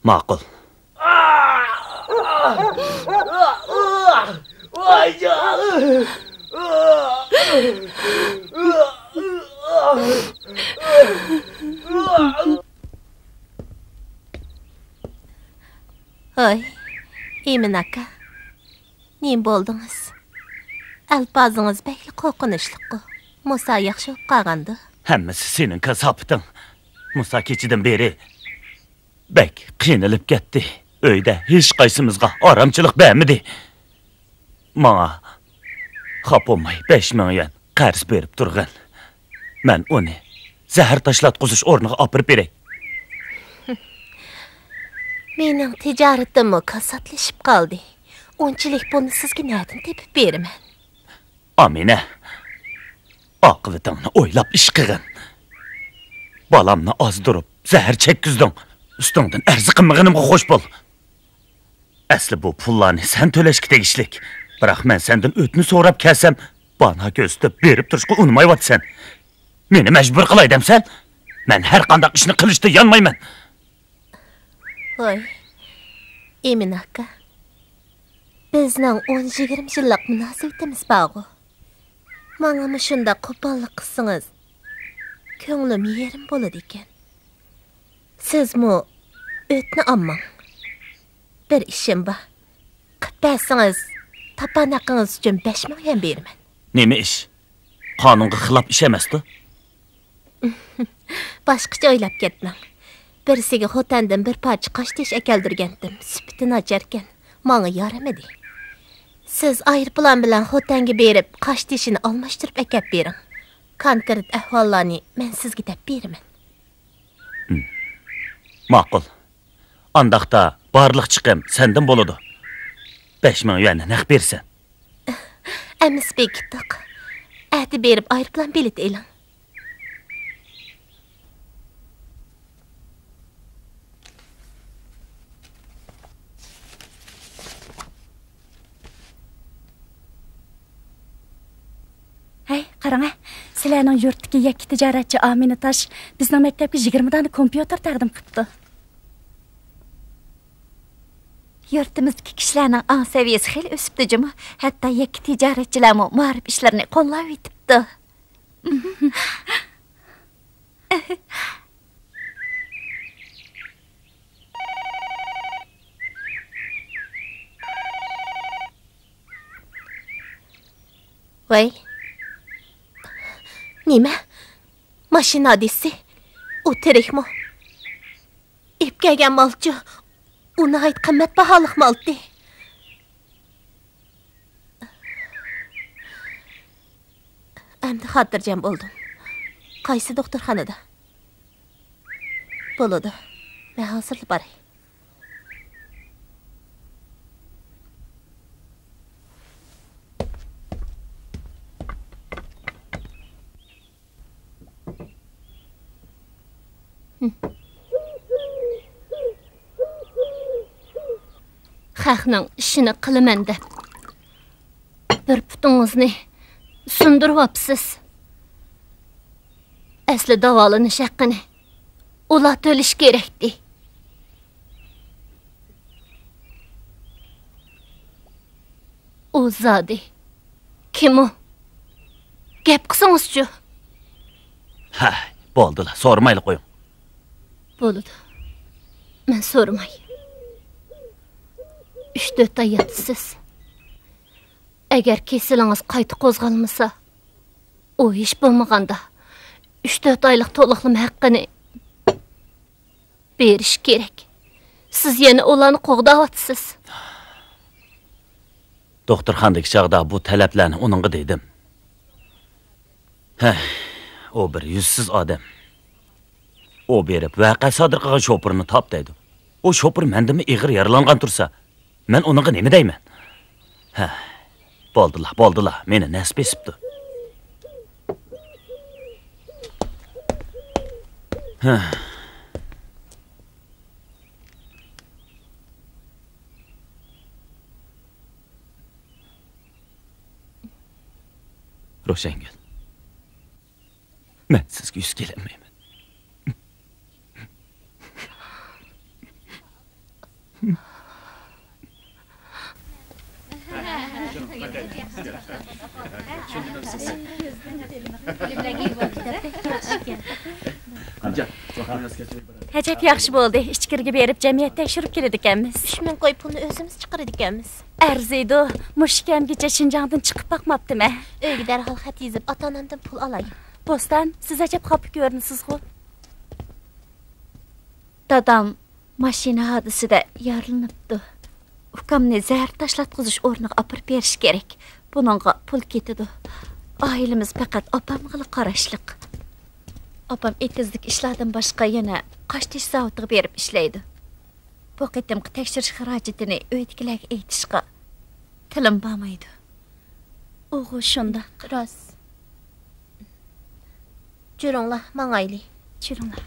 ماقۇل. ھوي، ئىمىن ئاكا، نېمە بولدىڭىز؟ ئەلپازىڭىز بەكلا قورقۇنچلۇققۇ. مۇسا ياخشى بولۇپ قالغاندۇ؟ ھەممىسى سېنىڭ كاساپىتىڭ. مۇسا كېچىدىن بېرى بەك قىينىلىپ كەتتى. ئۆيدە ھېچقايسىمىزغا ئارامچىلىق بەرمىدى. ماڭا خاپا بولماي بەش مىڭ يۈەن قەرز بېرىپ تۇرغىن. مەن ئۇنى زەھەر تاشلاتقۇزۇش ئورنىغا ئاپىرىپ بېرەي. مېنىڭ تىجارىتىممۇ كاساتلىشىپ قالدى. ئۇنچىلىك پۇلنى سىزگە نەدىن تېپىپ بېرىمەن؟ ئامىنە، ئاقىۋىتىڭنى ئويلاپ ئىش قىلغىن. بالامنى ئازدۇرۇپ، زەھەر چەككۈزدۈڭ. ئۈستۈڭدىن ئەرز قىلمىغىنىمغا خوش بول. ئەسلى بۇ پۇللارنى سەن تۆلەشكە تېگىشلىك. بىراق مەن سەندىن ئۆتنە سوراپ كەلسەم، بانا كۆرسىتىپ بېرىپ تۇرۇشقا ئۇنىمايۋاتىسەن. مېنى مەجبۇر قىلاي دەمسەن؟ مەن ھەر قانداق ئىشنى قىلىشتا يانمايمەن. ۋاي، ئىمىن ئاكا، بىزنىڭ ئون يىگىرمە يىللىق مۇناسىۋىتىمىز بارغۇ. ماڭا مۇشۇنداق قوپاللىق قىلسىڭىز، كۆڭلۈم يېرىم بولىدىكەن. سىزمۇ ئۆتنە ئالماڭ. بىر ئىشىم بار. قىلىپ بەرسىڭىز، تاپان ھەققىڭىز ئۈچۈن بەش مىڭ يۈەن بېرىمەن. نېمە ئىش؟ قانۇنغا خىلاپ ئىش ئەمەستۇ؟ باشقىچە ئويلاپ كەتمەڭ. بىرسىگە خوتەندىن بىر پارچە قاشتېشى ئەكەلدۈرگەنتىم. سۈپىتى ناچاركەن. ماڭا يارىمىدى. سىز ئايروپىلان بىلەن خوتەنگە بېرىپ، قاشتېشىنى ئالماشتۇرۇپ ئەكەپ بېرىڭ. كونكرېت ئەھۋاللارنى مەن سىزگە دەپ بېرىمەن. ماقۇل. ئانداقتا بارلىق چىقىم سەندىن بولىدۇ. بەش مىڭ يۈەننى نەق بېرىسەن. ئەمىسە بېكىتتۇق. ئەتە بېرىپ ئايروپىلان بېلىتى ئېلىڭ. ھەي، قاراڭە، سىلەرنىڭ يۇرتتىكى يەككە تىجارەتچى ئامىنە تاش بىزنىڭ مەكتەپكە يىگىرمە دانە كومپيۇتېر تەقدىم قىپتۇ. يۇرتىمىزدىكى كىشىلەرنىڭ ئاڭ سەۋىيەسى خېلى ئۆسۈپتۇ جۇمۇ. ھەتتا يەككە تىجارەتچىلەرمۇ مائارىپ ئىشلىرىنى قوللاۋېتىپتۇ. ۋەي. نېمە؟ ماشىنا ھادىسىسى؟ ئۇ تىرىكمۇ؟ ئېلىپ كەلگەن مالچۇ؟ ئۇ ناھايىتى قىممەت باھالىق مالتى. ئەمدى خاتىرجەم بولدۇم. قايسى دوختۇرخانىدا؟ بولىدۇ. مەن ھازىرلا باراي. خەقنىڭ ئىشىنى قىلىمەن دەپ، بىر پۇتىڭىزنى سۇندۇرۇۋاپسىز. ئەسلى داۋالىنىش ھەققىنى ئۇلار تۆلىشى كېرەكتى. ئۇ زادى كىم ئۇ؟ گەپ قىلسىڭىزچۇ؟ ھە، بولدىلا، سورىمايلا قويۇڭ. بولىدۇ. مەن سورىماي. ئۈچ تۆت ئاي ياتىسىز. ئەگەر كېسىلىڭىز قايتا قوزغالمىسا، ئۇ ھېچ بولمىغاندا ئۈچ تۆت ئايلىق تولۇقلىما ھەققىنى بېرىش كېرەك. سىز يەنە ئۇلارنى قوغداۋاتىسىز. دوختۇرخانىدىكى چاغدا بۇ تەلەپلەرنى ئۇنىڭغا دېدىم. ھەي، ئۇ بىر يۈزسىز ئادەم. ئۇ بېرىپ ۋەقە سادىر قىلغان شوپۇرنى تاپ دەيدۇ. ئۇ شوپۇر مەندىنمۇ ئېغىر يارىلانغان تۇرسا، مەن ئۇنىڭغا نېمە دەيمەن؟ ھە، بولدىلا، بولدىلا، مېنى نەس بېسىپتۇ. ھە. روشەنگۈل. مەن سىزگە يۈز كېلەلمەيمەن. ئەجەب ياخشى بولدى. ئىچكىرىگە بېرىپ جەمئىيەت تەكشۈرۈپ كېلىدىكەنمىز. ئۈچ مىڭ كوي پۇلنى ئۆزىمىز چىقىرىدىكەنمىز. ئەرزىيدۇ. مۇشۇ كەمگىچە شىنجاڭدىن چىقىپ باقماپتىمەن. ئۆيگە دەرھال خەت يېزىپ، ئاتا-ئانامدىن پۇل ئالاي. بوستان، سىز ئەجەب خاپا كۆرۈنىسىزغۇ؟ دادام ماشىنا ھادىسىدە يارىلىنىپتۇ. ئۇكامنى زەھەر تاشلاتقۇزۇش ئورنىغا ئاپىرىپ بېرىش كېرەك. بۇنىڭغا پۇل كېتىدۇ. ئائىلىمىز پەقەت ئاپامغىلا قاراشلىق. ئاپام ئېتىزدىكى ئىشلاردىن باشقا يەنە قاشتېشى زاۋۇتىغا بېرىپ ئىشلەيدۇ. بۇ قېتىمقى تەكشۈرۈش خىراجىتىنى ئۆيدىكىلەرگە ئېيتىشقا تىلىم بارمايدۇ. ئۇغۇ شۇنداق. راست. جۈرۈڭلار، ماڭايلى. جۈرۈڭلار.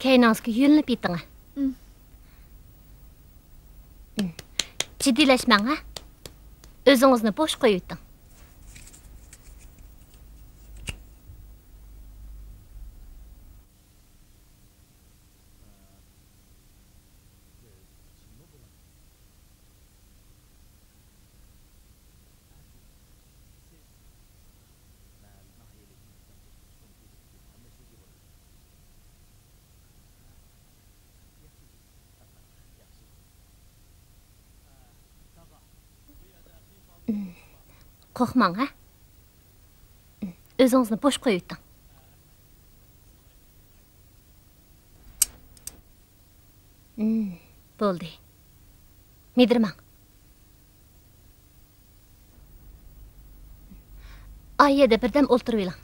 كەينىڭىزگە يۆلىنىپ يېتىڭ. جىددىيلەشمەڭ، ھە؟ ئۆزىڭىزنى بوش قويۇۋېتىڭ. قورقماڭ، ھە؟ ئۆزىڭىزنى بوش قويۇۋېتىڭ. بولدى. مىدىرماڭ. ئايەدە بىردەم ئولتۇرۇۋېلىڭ.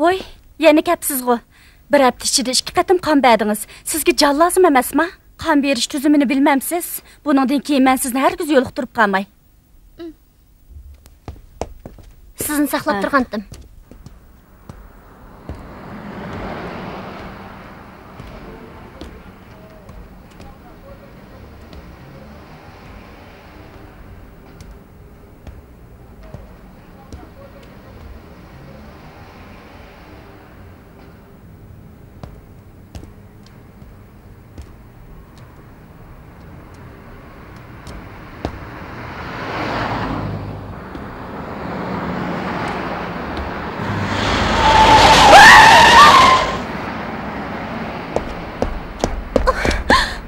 ۋوي، يەنە كەپسىزغۇ. بىر ھەپتە ئىچىدە ئىككى قېتىم قان بەردىڭىز. سىزگە جان لازىم ئەمەسما؟ قان بېرىش تۈزۈمىنى بىلمەمسىز؟ بۇنىڭدىن كېيىن مەن سىزنى ھەرگىز يولۇقتۇرۇپ قالماي. سىزنى ساقلاپ ھە. تۇرغانتىم.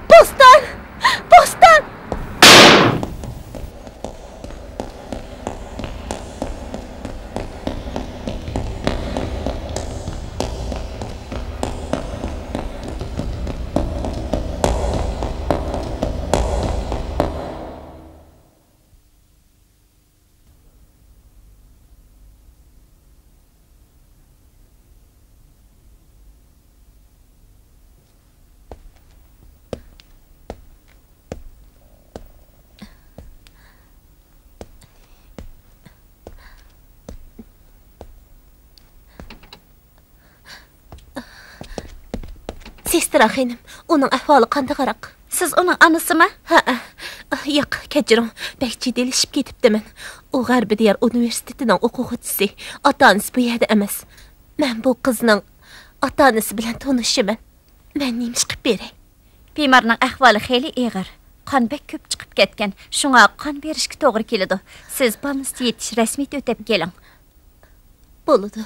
بوستان! بوستان! سېسترا خېنىم، ئۇنىڭ ئەھۋالى قانداقراق؟ سىز ئۇنىڭ ئانىسىمۇ؟ ھەئە. ياق، كەچۈرۈڭ، بەك جىددىيلىشىپ كېتىپتىمەن. ئۇ غەربىي دىيار ئۇنىۋېرسىتېتىنىڭ ئوقۇغۇچىسى. ئاتا-ئانىسى بۇ يەردە ئەمەس. مەن بۇ قىزنىڭ ئاتا-ئانىسى بىلەن تونۇشىمەن. مەن نېمە ئىش قىلىپ بېرەي؟ بىمارنىڭ ئەھۋالى خېلى ئېغىر. قان بەك كۆپ چىقىپ كەتكەن. شۇڭا قان بېرىشكە توغرا كېلىدۇ. سىز بالنىستتا يېتىش رەسمىيىتى ئۆتەپ كېلىڭ. بولىدۇ.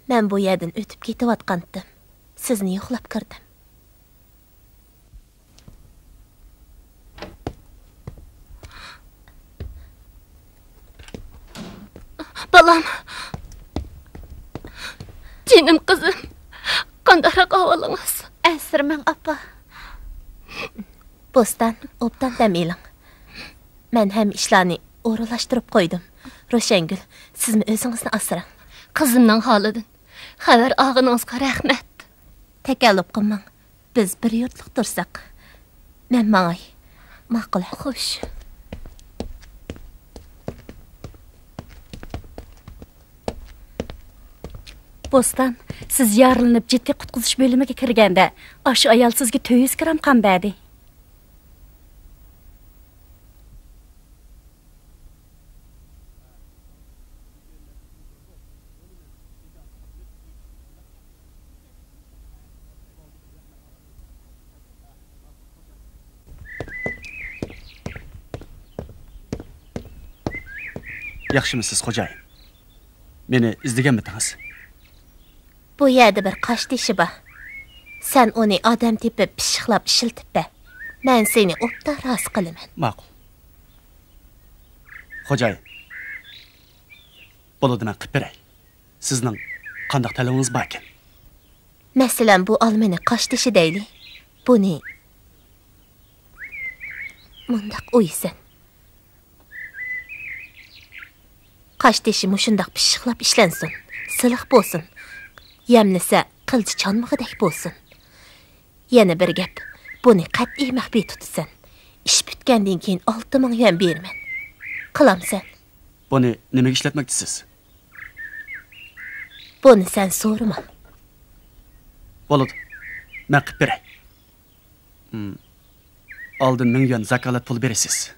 مەن بۇ يەردىن ئۆتۈپ كېتىۋاتقانتىم. سىزنى يوقلاپ كىردىم. بالام. جېنىم قىزىم. قانداقراق ئەھۋالىڭىز؟ ئەنسىرىمەڭ، ئاپا. بوستان، ئوبدان دەم ئېلىڭ. مەن ھەممە ئىشلارنى ئورۇنلاشتۇرۇپ قويدۇم. روشەنگۈل، سىزمۇ ئۆزىڭىزنى ئاسراڭ. قىزىمنىڭ ھالىدىن خەۋەر ئالغىنىڭىزغا رەھمەت. تەكەللۇپ قىلماڭ. بىز بىر يۇرتلۇق تۇرساق. مەن ماڭاي. ماقۇل. خوش. بوستان، سىز يارىلىنىپ جىددىي قۇتقۇزۇش بۆلۈمىگە كىرگەندە، ئاشۇ ئايال سىزگە تۆت يۈز گرام قان بەردى. ياخشىمۇسىز، خوجايىن؟ مېنى ئىزدىگەنمىدىڭىز؟ بۇ يەردە بىر قاشتېشى بار. سەن ئۇنى ئادەم تېپىپ، پىششىقلاپ ئىشلىتىپ بەر. مەن سېنى ئوبدان رازى قىلىمەن. ماقۇل. خوجايىن، بولىدۇ، مەن قىلىپ بېرەي. سىزنىڭ قانداق تەلىپىڭىز باركەن؟ مەسىلەن، بۇ ئالمىنى قاشتېشى دەيلى. بۇنى مۇنداق ئويىسەن. قاشتېشى مۇشۇنداق پىششىقلاپ ئىشلەنسۇن، سىلىق بولسۇن. يەملىسە قىلچە چانمىغۇدەك بولسۇن. يەنە بىر گەپ، بۇنى قەتئىي مەخپىي تۇتىسەن. ئىش پۈتكەندىن كېيىن ئالتە مىڭ يۈەن بېرىمەن. قىلامسەن؟ بۇنى نېمىگە ئىشلەتمەكچىسىز؟ بۇنى سەن سورىما. بولىدۇ. مەن قىلىپ بېرەي. ھىم. ئالدىن مىڭ يۈەن زاكالەت پۇلى بېرىسىز.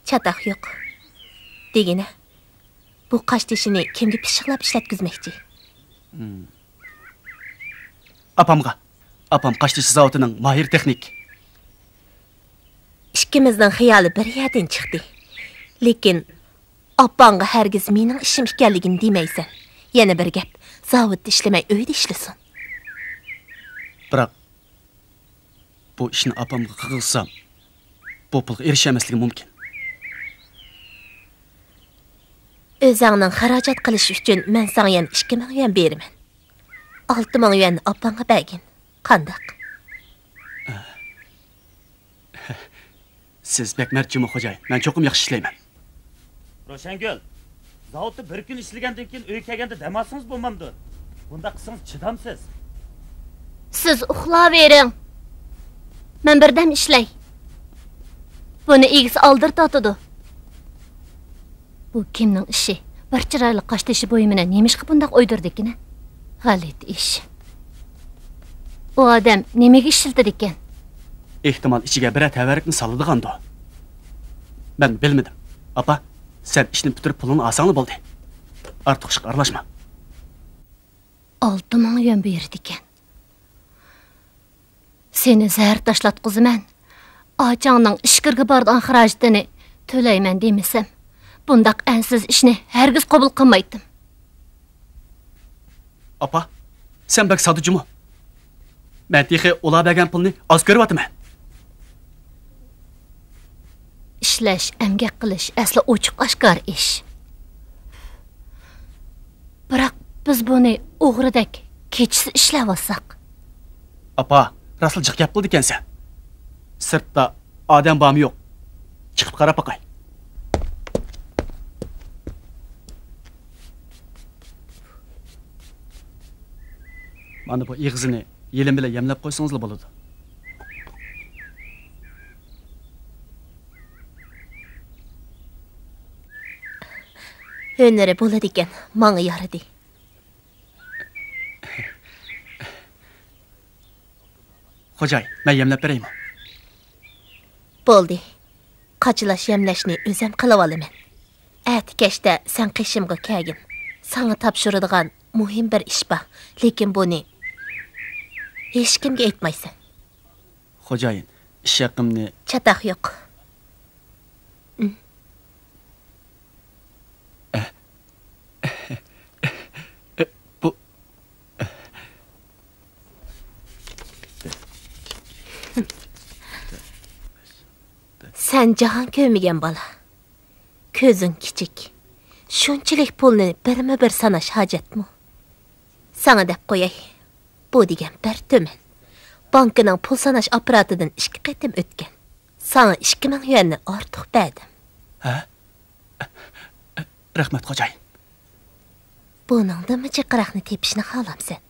چاتاق يوق. دېگىنە، بۇ قاشتېشىنى كىمگە پىششىقلاپ ئىشلەتكۈزمەكچى؟ ھىم. ئاپامغا. ئاپام قاشتېشى زاۋۇتىنىڭ ماھىر تېخنىك. ئىككىمىزنىڭ خىيالى بىر يەردىن چىقتى. لېكىن ئاپاڭغا ھەرگىز مېنىڭ ئىشىم ئىكەنلىكىنى دېمەيسەن. يەنە بىر گەپ، زاۋۇتتا ئىشلىمەي، ئۆيدە ئىشلىسۇن. بىراق، بۇ ئىشنى ئاپامغا قىلغۇزسام، بۇ پۇلغا ئېرىشەلمەسلىكىم مۇمكىن. ئۆزۈڭنىڭ خىراجەت قىلىش ئۈچۈن مەن ساڭا يەنە ئىككى مىڭ يۈەن بېرىمەن. ئالتە مىڭ يۈەننى ئاپاڭغا بەرگىن. قانداق؟ سىز بەك مەرد جۇمۇ، خوجايىن. مەن چوقۇم ياخشى ئىشلەيمەن. روشەنگۈل، زاۋۇتتا بىر كۈن ئىشلىگەندىن كېيىن ئۆيگە كەلگەندە دەم ئالسىڭىز بولمامدۇ؟ بۇنداق قىلسىڭىز چىدامسىز. سىز ئۇخلاۋېرىڭ. مەن بىردەم ئىشلەي. بۇنى ئىگىسى ئالدىرىتىۋاتىدۇ. بۇ كىمنىڭ ئىشى؟ بىر چىرايلىق قاشتېشى بۇيۇمىنى نېمىشقا بۇنداق ئويدۇرىدىكىن؟ غەلىتە ئىش. ئۇ ئادەم نېمىگە ئىشلىتىدىكەن؟ ئېھتىمال، ئىچىگە بىرەر تەۋەررۈكنى سالىدىغاندۇ؟ مەن بىلمىدىم. ئاپا، سەن ئىشنى پۈتتۈرۈپ پۇلۇڭنى ئالساڭلا بولدى. ئارتۇق ئىشقا ئارىلاشما. ئالتە مىڭ يۈەن بېرىدىكەن. سېنى زەھەر تاشلاتقۇزىمەن. ئاچاڭنىڭ ئىچكىرىگە بارىدىغان خىراجىتىنى تۆلەيمەن دېمىسەم، بۇنداق ئەنسىز ئىشنى ھەرگىز قوبۇل قىلمايتتىم. ئاپا، سەن بەك ساددىجۇمۇ. مەن تېخى ئۇلار بەرگەن پۇلنى ئاز كۆرۈۋاتىمەن. ئىشلەش، ئەمگەك قىلىش ئەسلى ئوچۇق ئاشكارا ئىش. بىراق بىز بۇنى ئوغرىدەك كېچىسى ئىشلەۋالساق. ئاپا، راستلا جىق گەپ قىلىدىكەنسەن. سىرتتا ئادەم بارمۇ يوق؟ چىقىپ قاراپ باقاي. مانا بۇ ئېغىزىنى يېلىم بىلەن يەملەپ قويسىڭىزلا بولىدۇ. ھۈنىرى بولىدىكەن، ماڭا يارىدى. خوجاي، مەن يەملەپ بېرەيمۇ؟ بولدى. قاچىلاش يەملەشنى ئۆزۈم قىلىۋالىمەن. ئەتە كەچتە سەن قېشىمغا كەلگىن. ساڭا تاپشۇرىدىغان مۇھىم بىر ئىش بار، لېكىن بۇنى ھېچكىمگە ئېيتمايسەن. خوجايىن، ئىش ھەققىمنى. چاتاق يوق. بۇ. سەن جاھان كۆرمىگەن بالا. كۆزۈڭ كىچىك. شۇنچىلىك پۇلنى بىرمۇ بىر ساناش ھاجەتمۇ؟ ساڭا دەپ قوياي، بۇ دېگەن بىر تۈمەن. بانكىنىڭ پۇل ساناش ئاپپاراتىدىن ئىككى قېتىم ئۆتكەن. ساڭا ئىككى مىڭ يۈەننى ئارتۇق بەردىم. ھە؟ رەھمەت، خوجايىن. بۇنىڭدىنمۇ جىقراقنى تېپىشنى خالامسەن؟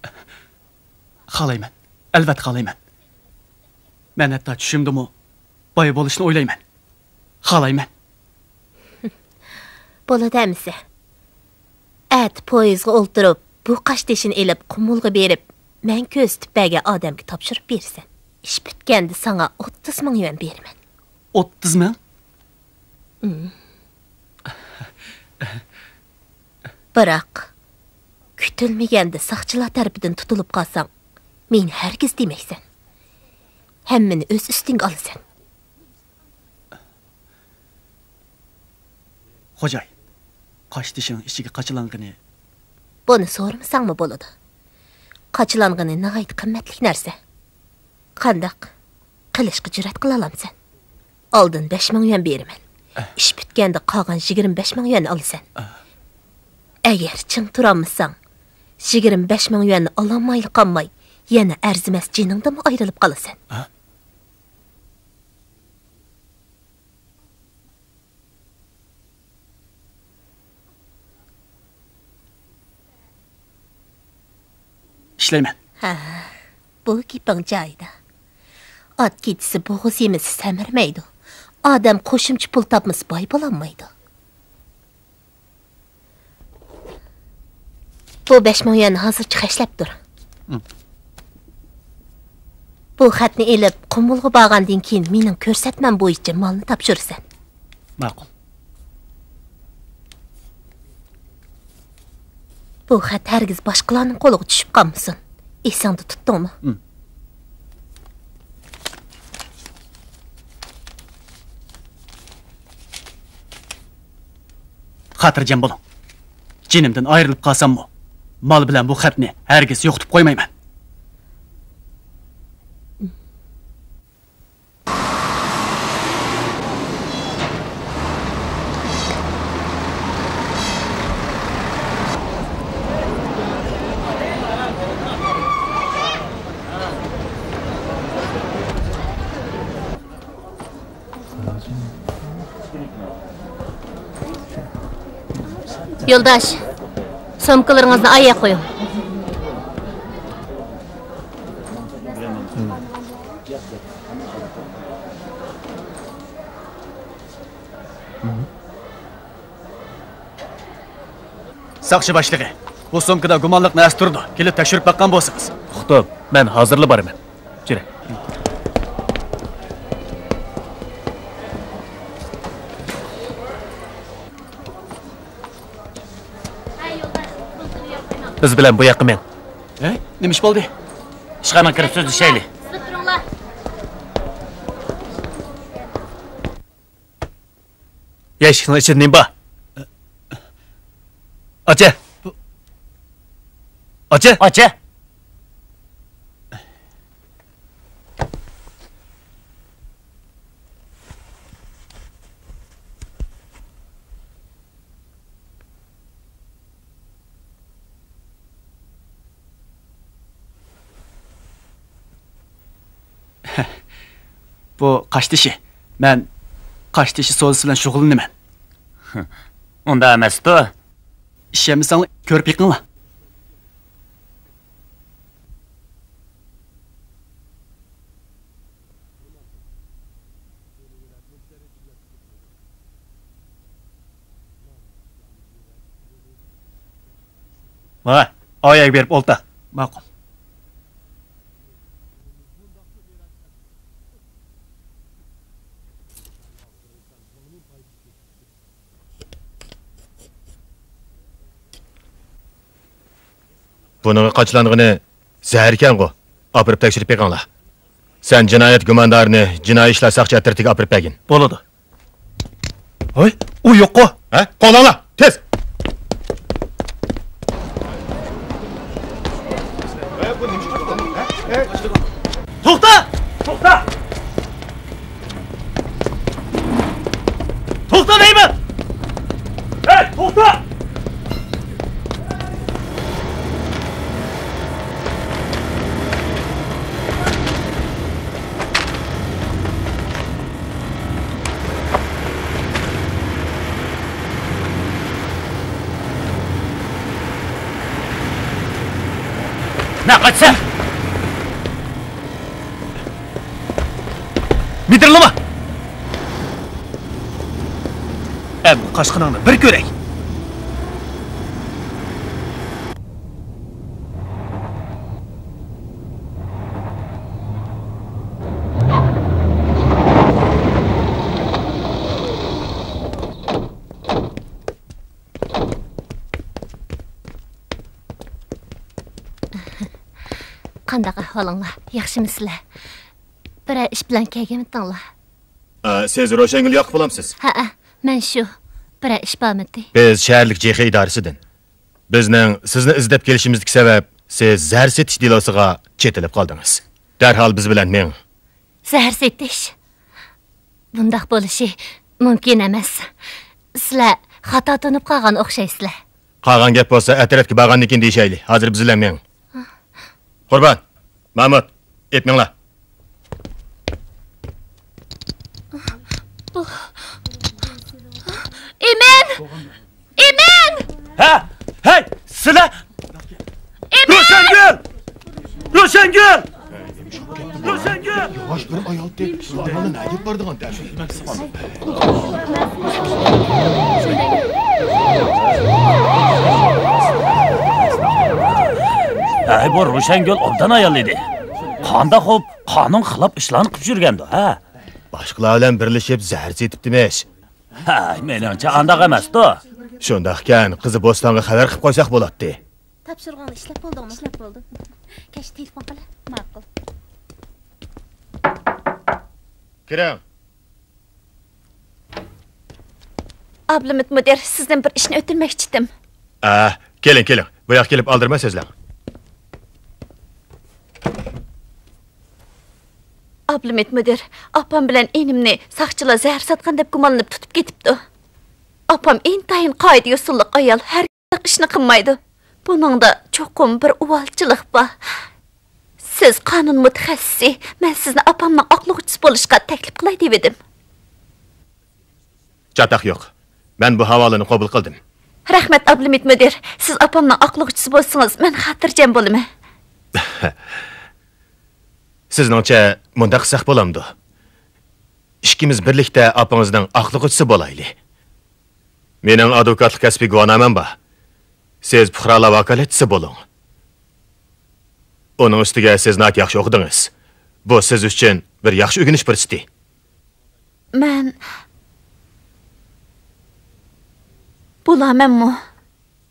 خالايمەن. ئەلۋەتتە خالايمەن. مەن ھەتتا چۈشۈمدىمۇ باي بولۇشنى ئويلايمەن. خالايمەن. بولىدۇ ئەمىسە. ئەتە پويىزغا ئولتۇرۇپ، بۇ قاشتېشىنى ئېلىپ، قۇمۇلغا بېرىپ، مەن كۆرسىتىپ بەرگەن ئادەمگە تاپشۇرۇپ بېرىسەن. ئىش پۈتكەندە ساڭا ئوتتۇز مىڭ يۈەن بېرىمەن. ئوتتۇز مىڭ؟ ئىم. بىراق، كۈتۈلمىگەندە ساقچىلار تەرىپىدىن تۇتۇلۇپ قالساڭ، مېنى ھەرگىز دېمەيسەن. ھەممىنى ئۆز ئۈستۈڭگە ئالىسەن. خوجاي، قاشتېشىنىڭ ئىچىگە قاچىلانغىنى. بۇنى سورىمىساڭمۇ بولىدۇ. قاچىلانغىنى ناھايىتى قىممەتلىك نەرسە. قانداق؟ قىلىشقا جۈرئەت قىلالامسەن؟ ئالدىن بەش مىڭ يۈەن بېرىمەن. ئىش پۈتكەندە قالغان يىگىرمە بەش مىڭ يۈەننى ئالىسەن. ئەگەر چىڭ تۇرالمىساڭ، يىگىرمە بەش مىڭ يۈەننى ئالالمايلا قالماي، يەنە ئەرزىمەس جېنىڭدىنمۇ ئايرىلىپ قالىسەن. ئىشلەيمەن. ھە، بۇ گېپىڭ جايىدا. ئات كېتىسە بوغۇز يېمىسە سەمرىمەيدۇ. ئادەم قوشۇمچە پۇل تاپمىسا باي بولالمايدۇ. بۇ بەش مىڭ يۈەننى ھازىرچە خەجلەپ تۇر. بۇ خەتنى ئېلىپ، قۇمۇلغا بارغاندىن كېيىن مېنىڭ كۆرسەتمەم بويىچە مالنى تاپشۇرىسەن. ماقۇل. بۇ خەت ھەرگىز باشقىلارنىڭ قولىغا چۈشۈپ قالمىسۇن. ئېسىڭدە تۇتتۇڭمۇ؟ ھىم. خاتىرجەم بولۇڭ. جېنىمدىن ئايرىلىپ قالساممۇ، مال بىلەن بۇ خەتنى ھەرگىز يوقىتىپ قويمايمەن. يولداش، سومكىلىرىڭىزنى ئاياغ قويۇڭ. ساقچى باشلىقى، بۇ سومكىدا گۇمانلىق نەرسە تۇرىدۇ. كېلىپ تەكشۈرۈپ باققان بولسىڭىز. ئۇقتۇم، مەن ھازىرلا بارىمەن. جۈرە. بىز بىلەن بۇ ياققا مېڭ. ھەي، نېمە ئىش بولدى؟ ئىشخانىغا كىرىپ سۆزلىشەيلى. يەشىكنىڭ ئىچىدە نېمە بار؟ ئاچە! ئاچە! ئاچە! بۇ قاشتېشى. مەن قاشتېشى سودىسى بىلەن شۇغۇللىنىمەن. ئۇنداق ئەمەستۇ. ئىشەنمىسەڭلار، كۆرۈپ بېقىڭلار. مانا، ئاۋۇ يەرگە بېرىپ ئولتۇر. ماقۇل. بۇنىڭغا قاچىلانغىنى زەھەركەنغۇ؟ ئاپىرىپ تەكشۈرۈپ بېقىڭلار. سەن جىنايەت گۇماندارىنى جىنايى ئىشلار ساقچى ئەترىتىگە ئاپىرىپ بەرگىن. بولىدۇ. ھوي، ئۇ يوققۇ؟ ھە؟ قوغلاڭلار، تېز! توختا! توختا! توختا دەيمەن! ھەي، توختا! نە قاچسا! مىدىرلىما! ئەمدى قاچقىنىڭنى بىر كۆرەي! قانداق ئەھۋالىڭلار؟ ياخشىمۇسىلەر؟ بىرەر ئىش بىلەن كەلگەنمىتىڭلار؟ ئە، سىز روشەنگۈل ياقۇپ بولامسىز؟ ھەئە، مەن شۇ. بىرەر ئىش بارمىتى؟ بىز شەھەرلىك جېخې ئىدارىسىدىن. بىزنىڭ سىزنى ئىزدەپ كېلىشىمىزدىكى سەۋەب، سىز زەھەر سېتىش دېلوسىغا چېتىلىپ قالدىڭىز. دەرھال بىز بىلەن مېڭىڭ. زەھەر سېتىش؟ بۇنداق بولۇشى مۇمكىن ئەمەس. سىلەر خاتا تونۇپ قالغان ئوخشايسىلەر. قالغان گەپ بولسا ئەترەتكە بارغاندىن كېيىن دېيىشەيلى. ھازىر بىز بىلەن مېڭىڭ. قۇربان، مامۇت، ئېلىپ مېڭىڭلار. ئىمىن! ئىمىن! ھە؟ ھەي، سىلەر! ئىمىن! روشەنگۈل! روشەنگۈل! روشەنگۈل! ياۋاش بىر ئايالتى. بۇ ئايالنى نەگە ئېلىپ بارىدىغان دەل؟ ھەي، بۇ روشەنگۈل ئوبدان ئايال ئىدى. قانداق خوپ، قانۇن خىلاپ ئىشلارنى قىلىپ يۈرگەندۇ، ھە؟ باشقىلار بىلەن بىرلىشىپ زەھەر سېتىپتىمىش. ھەي، مېنىڭچە ئانداق ئەمەستۇ. شۇنداقكەن، قىزى بوستانغا خەۋەر قىلىپ قويساق بولاتتى. تاپشۇرغاننى ئىشلەپ بولدۇڭمۇ؟ ئىشلەپ بولدۇم. كەچتە تېلېفون قىلە. ماقۇل. كىرىڭ. ئابلىمىت مۇدىر، سىزدىن بىر ئىشنى ئۆتۈنمەكچىدىم. ئە، كېلىڭ، كېلىڭ. بۇ ياققا كېلىپ ئالدىرىماي سۆزلەڭ. ئابلىمىت مۇدىر، ئاپام بىلەن ئىنىمنى ساقچىلار زەھەر ساتقان دەپ گۇمانلىنىپ تۇتۇپ كېتىپتۇ. ئاپام ئىنتايىن قائىدە-يوسۇنلۇق ئايال، ھەر ئىشنى قىلمايدۇ. بۇنىڭدا چوقۇم بىر ئۇۋالچىلىق بار. سىز قانۇن مۇتەخەسسىسى، مەن سىزنى ئاپامنىڭ ئاقلىغۇچىسى بولۇشقا تەكلىپ قىلاي دېۋىدىم. چاتاق يوق. مەن بۇ ھاۋالىنى قوبۇل قىلدىم. رەھمەت، ئابلىمىت مۇدىر. سىز ئاپامنىڭ ئاقلىغۇچىسى بولسىڭىز، مەن خاتىرجەم بولىمەن. سىزنىڭچە مۇنداق قىلساق بولامدۇ؟ ئىككىمىز بىرلىكتە ئاپىڭىزنىڭ ئاقلىغۇچىسى بولايلى. مېنىڭ ئادۋوكاتلىق كەسپىي گۇۋاھنامەم بار. سىز پۇقرالار ۋاكالەتچىسى بولۇڭ. ئۇنىڭ ئۈستىگە سىز ناھايىتى ياخشى ئوقۇدىڭىز. بۇ سىز ئۈچۈن بىر ياخشى ئۆگىنىش پۇرسىتى. مەن بولامەنمۇ؟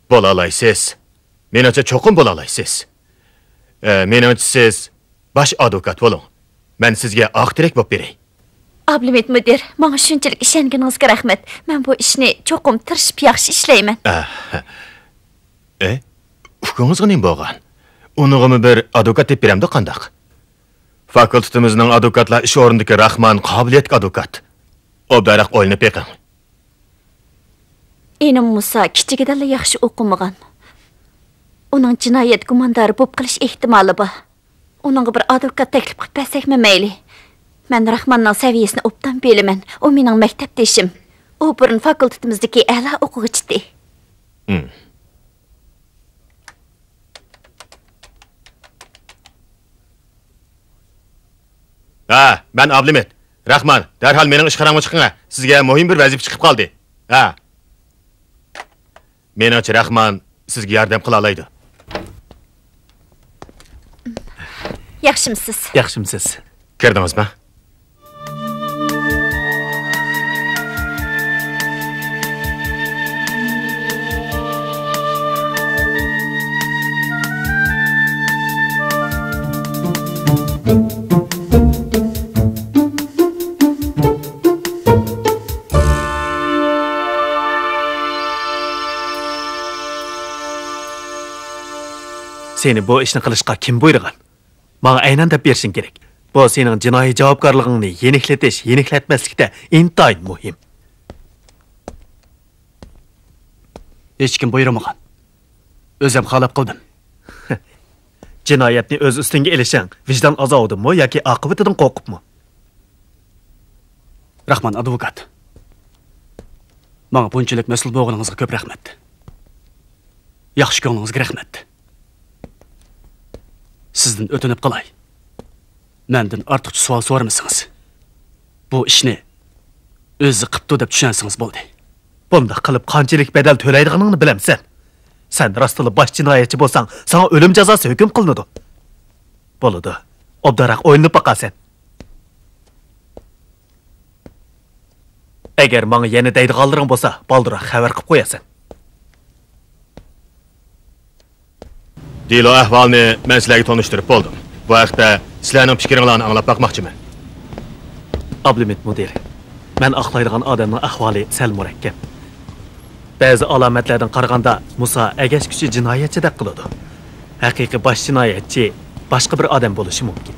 بولالايسىز. مېنىڭچە چوقۇم بولالايسىز. ئە، مېنىڭچە سىز باش ئادۋوكات بولۇڭ. مەن سىزگە ئاق تىرەك بولۇپ بېرەي. ئابلىمىت مۇدىر، ماڭا شۇنچىلىك ئىشەنگىنىڭىزگە رەھمەت. مەن بۇ ئىشنى چوقۇم تىرىشىپ ياخشى ئىشلەيمەن. ئە، ئە، ئۇكىڭىزغا نېمە بولغان؟ ئۇنىڭغىمۇ بىر ئادۋوكات تېپىپ بېرەمدۇ قانداق؟ فاكۇلتېتىمىزنىڭ ئادۋوكاتلار ئىش ئورنىدىكى راخمان قابىلىيەتلىك ئادۋوكات. ئوبدانراق ئويلىنىپ بېقىڭ. ئىنىم مۇسا كىچىكىدىنلا ياخشى ئوقۇمىغان. ئۇنىڭ جىنايەت گۇماندارى بولۇپ قېلىش ئېھتىمالى بار. ئۇنىڭغا بىر ئادۋوكات تەكلىپ قىلىپ بەرسەكمۇ مەيلى. مەن راخماننىڭ سەۋىيەسىنى ئوبدان بىلىمەن. ئۇ مېنىڭ مەكتەپدىشىم. ئۇ بۇرۇن فاكۇلتېتىمىزدىكى ئەلا ئوقۇغۇچى ئىدى. ھىم. ھە، مەن ئابلىمىت. راخمان، دەرھال مېنىڭ ئىشخانامغا چىقىڭە. سىزگە مۇھىم بىر ۋەزىپە چىقىپ قالدى. ھە. مېنىڭچە راخمان سىزگە ياردەم قىلالايدۇ. ياخشىمسىز؟ ياخشىمسىز؟ كىردىڭىزمۇ؟ سېنى بۇ ئىشنى قىلىشقا كىم بۇيرۇغان؟ ماڭا ئەينەن دەپ بېرىشىڭ كېرەك. بۇ سېنىڭ جىنايى جاۋابكارلىقىڭنى يېنىكلىتىش، يېنىكلەتمەسلىكتە ئىنتايىن مۇھىم. ھېچكىم بۇيرۇمىغان. ئۆزۈم خالاپ قىلدىم. جىنايەتنى ئۆز ئۈستۈڭگە ئېلىشىڭ ۋىجدان ئازابىدىنمۇ ياكى ئاقىۋىتىدىن قورقۇپمۇ؟ راخمان ئادۋوكات، ماڭا بۇنچىلىك مەسئۇل بولغىنىڭىزغا كۆپ رەھمەت. ياخشى كۆڭلىڭىزگە رەھمەت. سىزدىن ئۆتۈنۈپ قالاي. مەندىن ئارتۇقچە سوئال سورىمىسىڭىز. بۇ ئىشنى ئۆزى قىپتۇ دەپ چۈشەنسىڭىز بولدى. بۇنداق قىلىپ قانچىلىك بەدەل تۆلەيدىغىنىڭنى بىلەمسەن؟ سەن راستلا باش جىنايەتچى بولساڭ، ساڭا ئۆلۈم جازاسى ھۆكۈم قىلىنىدۇ. بولىدۇ. ئوبدانراق ئويلىنىپ باقارسەن. ئەگەر ماڭا يەنە دەيدىغانلىرىڭ بولسا، بالدۇرراق خەۋەر قىلىپ قويارسەن. دېلو ئەھۋالىنى مەن سىلەرگە تونۇشتۇرۇپ بولدۇم. بۇ ھەقتە سىلەرنىڭ پىكرىڭلارنى ئاڭلاپ باقماقچىمەن. ئابلىمىت مۇدىر، مەن ئاقلايدىغان ئادەمنىڭ ئەھۋالى سەل مۇرەككەپ. بەزى ئالامەتلەردىن قارىغاندا، مۇسا ئەگەشكۈچى جىنايەتچىدەك قىلىدۇ. ھەقىقىي باش جىنايەتچى باشقا بىر ئادەم بولۇشى مۇمكىن.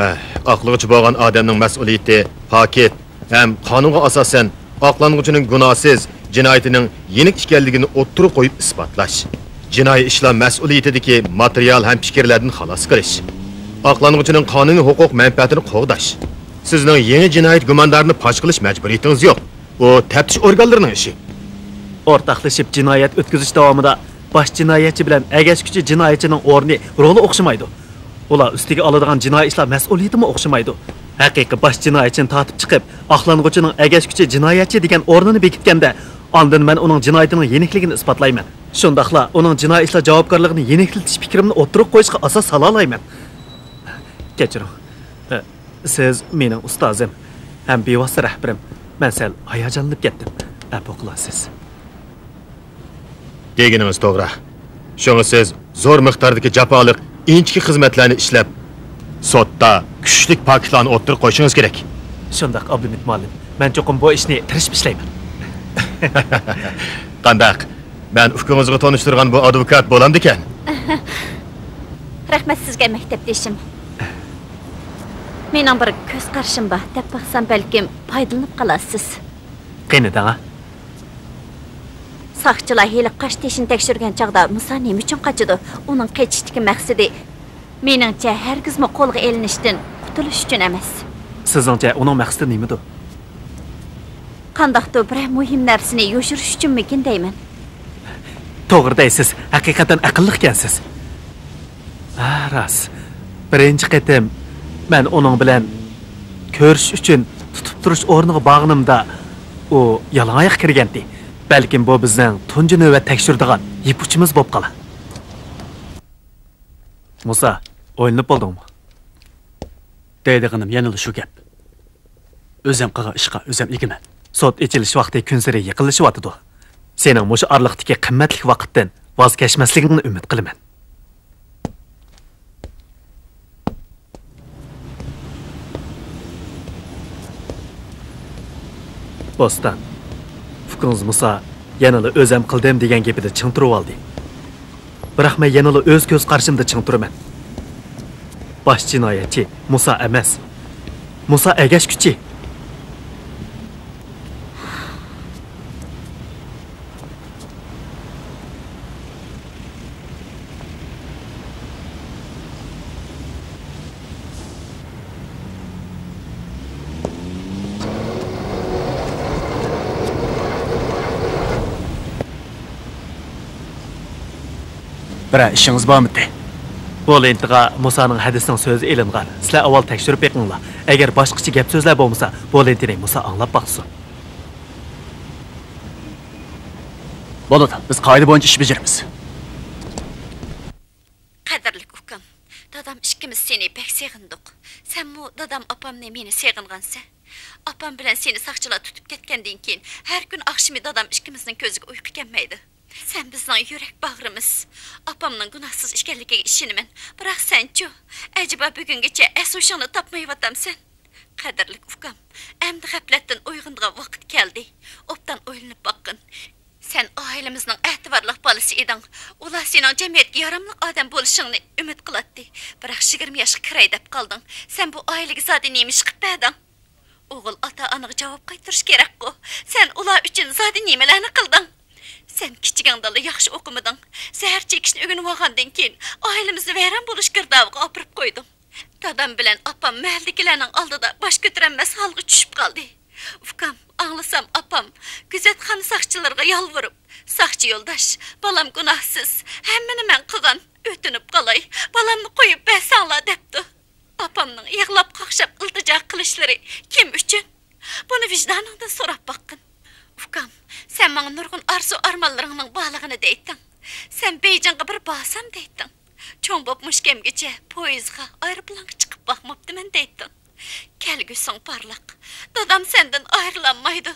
ھە، ئاقلىغۇچى بولغان ئادەمنىڭ مەسئۇلىيىتى پاكىت ھەم قانۇنغا ئاساسەن ئاقلانغۇچىنىڭ گۇناھسىز، جىنايىتىنىڭ يېنىك ئىكەنلىكىنى ئوتتۇرىغا قويۇپ ئىسپاتلاش. جىنايى ئىشلار مەسئۇلىيىتىدىكى ماتېرىيال ھەم پىكىرلەردىن خالاس قىلىش. ئاقلانغۇچىنىڭ قانۇنىي ھوقۇق مەنپەئەتىنى قوغداش. سىزنىڭ يېڭى جىنايەت گۇماندارىنى پاش قىلىش مەجبۇرىيىتىڭىز يوق. ئۇ تەپتىش ئورگانلىرىنىڭ ئىشى. ئورتاقلىشىپ جىنايەت ئۆتكۈزۈش داۋامىدا باش جىنايەتچى بىلەن ئەگەشكۈچى جىنايەتچىنىڭ ئورنى، رولى ئوخشىمايدۇ. ئۇلار ئۈستىگە ئالىدىغان جىنايى ئىشلار مەسئۇلىيىتىمۇ ئوخشىمايدۇ. ھەقىقىي باش جىنايەتچىنى تارتىپ چىقىپ، ئاقلانغۇچىنىڭ ئەگەشكۈچى جىنايەتچى دېگەن ئورنىنى بېكىتكەندە، ئاندىن مەن ئۇنىڭ جىنايىتىنىڭ يېنىكلىكىنى ئىسپاتلايمەن. شۇنداقلا ئۇنىڭ جىنايى ئىشلار جاۋابكارلىقىنى يېنىكلىتىش پىكرىمنى ئوتتۇرىغا قويۇشقا ئاساس سالالايمەن. كەچۈرۈڭ. سىز مېنىڭ ئۇستازىم ھەم بىۋاسىتە رەھبىرىم. مەن سەل ھاياجانلىنىپ كەتتىم. ئەپۇ قىلارسىز. دېگىنىڭىز توغرا. شۇڭا سىز زور مىقداردىكى جاپالىق، ئىنچىكە خىزمەتلەرنى ئىشلەپ، سوتتا كۈچلۈك پاكىتلارنى ئوتتۇرىغا قويۇشىڭىز كېرەك. شۇنداق، ئابلىمىت مۇئەللىم. مەن چوقۇم بۇ ئىشنى تىرىشىپ ئىشلەيمەن. قانداق؟ مەن ئۇكىڭىزغا تونۇشتۇرغان بۇ ئادۋوكات بولامدىكەن؟ رەھمەت سىزگە، مەكتەپدىشىم. مېنىڭ بىر كۆز قارىشىم بار، دەپ باقسام بەلكىم پايدىلىنىپ قالارسىز. قېنى دەڭە. ساقچىلار ھېلى قاش تېشىنى تەكشۈرگەن چاغدا مۇسا نېمە ئۈچۈن قاچىدۇ؟ ئۇنىڭ قېچىشتىكى مەقسىتى، مېنىڭچە، ھەرگىزمۇ قولغا ئېلىنىشتىن قۇتۇلۇش ئۈچۈن ئەمەس. سىزنىڭچە ئۇنىڭ مەقسىتى نېمىدۇ؟ قانداقتۇر بىرەر مۇھىم نەرسىنى يوشۇرۇش ئۈچۈنمىكىن دەيمەن. توغرا دەيسىز، ھەقىقەتەن ئەقىللىقكەنسىز. ھە، راست. بىرىنچى قېتىم مەن ئۇنىڭ بىلەن كۆرۈشۈش ئۈچۈن تۇتۇپ تۇرۇش ئورنىغا بارغىنىمدا، ئۇ يالىڭاياق كىرگەنتى. بەلكىم بۇ بىزنىڭ تۇنجى نۆۋەت تەكشۈرىدىغان يىپ ئۇچىمىز بولۇپ قالار. مۇسا، ئويلىنىپ بولدۇڭمۇ؟ دەيدىغىنىم يەنىلا شۇ گەپ. ئۆزۈم قىلغان ئىشقا ئۆزۈم ئىگىمەن. سوت ئېچىلىش ۋاقتى كۈنسېرى يېقىنلىشىۋاتىدۇ. سېنىڭ مۇشۇ ئارىلىقتىكى قىممەتلىك ۋاقىتتىن ۋاز كەچمەسلىكىڭنى ئۈمىد قىلىمەن. بوستان، ئۇكىڭىز مۇسا يەنىلا ئۆزۈم قىلدىم دېگەن گېپىدە چىڭ تۇرۇۋالدى. بىراق مەن يەنىلا ئۆز كۆز قارىشىمدا چىڭ تۇرىمەن. باش جىنايەتچى مۇسا ئەمەس. مۇسا ئەگەشكۈچى. بىرەر ئىشىڭىز بارمىدى؟ بۇ لېنتىغا مۇسانىڭ ھەدىسىنىڭ سۆزى ئېلىنغان. سىلەر ئاۋۋال تەكشۈرۈپ بېقىڭلار. ئەگەر باشقىچە گەپ سۆزلەر بولمىسا، بۇ لېنتىنى مۇسا ئاڭلاپ باقسۇن. بولىدۇ، بىز قائىدە بويىچە ئىش بېجىرىمىز. قەدىرلىك ئۇكام، دادام ئىككىمىز سېنى بەك سېغىندۇق. سەنمۇ دادام، ئاپامنى، مېنى سېغىنغانسەن. ئاپام بىلەن سېنى ساقچىلار تۇتۇپ كەتكەندىن كېيىن، ھەر كۈنى ئاخشىمى دادام ئىككىمىزنىڭ كۆزىگە ئۇيقۇ كەلمەيدۇ. سەن بىزنىڭ يۈرەك باغرىمىز. ئاپامنىڭ گۇناھسىز ئىكەنلىكىگە ئىشىنىمەن. بىراق سەنچۇ؟ ئەجەبا بۈگۈنگىچە ئەس-ھوشۇڭنى تاپمايۋاتامسەن؟ قەدىرلىك ئۇكام، ئەمدى غەپلەتتىن ئويغىنىدىغان ۋاقىت كەلدى. ئوبدان ئويلىنىپ باققىن. سەن ئائىلىمىزنىڭ ئەتىۋارلىق بالىسى ئىدىڭ. ئۇلار سېنىڭ جەمئىيەتكە ياراملىق ئادەم بولۇشۇڭنى ئۈمىد قىلاتتى. بىراق يىگىرمە ياشقا كىرەي دەپ قالدىڭ. سەن بۇ ئائىلىگە زادى نېمە ئىش قىلىپ بەردىڭ؟ ئوغۇل ئاتا-ئانىغا جاۋاب قايتۇرۇش كېرەكقۇ. سەن ئۇلار ئۈچۈن زادى نېمىلەرنى قىلدىڭ؟ سەن كىچىكىڭدىلا ياخشى ئوقۇمىدىڭ. زەھەر چېكىشنى ئۆگىنىۋالغاندىن كېيىن، ئائىلىمىزنى ۋەيران بولۇش گىردابىغا ئاپىرىپ قويدۇڭ. دادام بىلەن ئاپام مەھەللىدىكىلەرنىڭ ئالدىدا باش كۆتۈرەلمەس ھالغا چۈشۈپ قالدى. ئۇكام، ئاڭلىسام ئاپام كۆزەتخانا ساقچىلىرىغا يالۋۇرۇپ، «ساقچى يولداش، بالام گۇناھسىز، ھەممىنى مەن قىلغان، ئۆتۈنۈپ قالاي، بالامنى قويۇپ بەرسەڭلار» دەپتۇ. ئاپامنىڭ يىغلاپ قاقشاپ ئىلتىجا قىلىشلىرى كىم ئۈچۈن؟ بۇنى ۋىجدانىڭدىن سوراپ باققىن. ئۇكام، سەن ماڭا نۇرغۇن ئارزۇ-ئارمانلىرىڭنىڭ بارلىقىنى دەيتتىڭ. سەن بېيجىڭغا بىر بارسام دەيتتىڭ. چوڭ بوپ مۇشۇ كەمگىچە پويىزغا، ئايروپىلانغا چىقىپ باقماپتىمەن دەيتتىڭ. كەلگۈسىڭ پارلاق. دادام سەندىن ئايرىلالمايدۇ.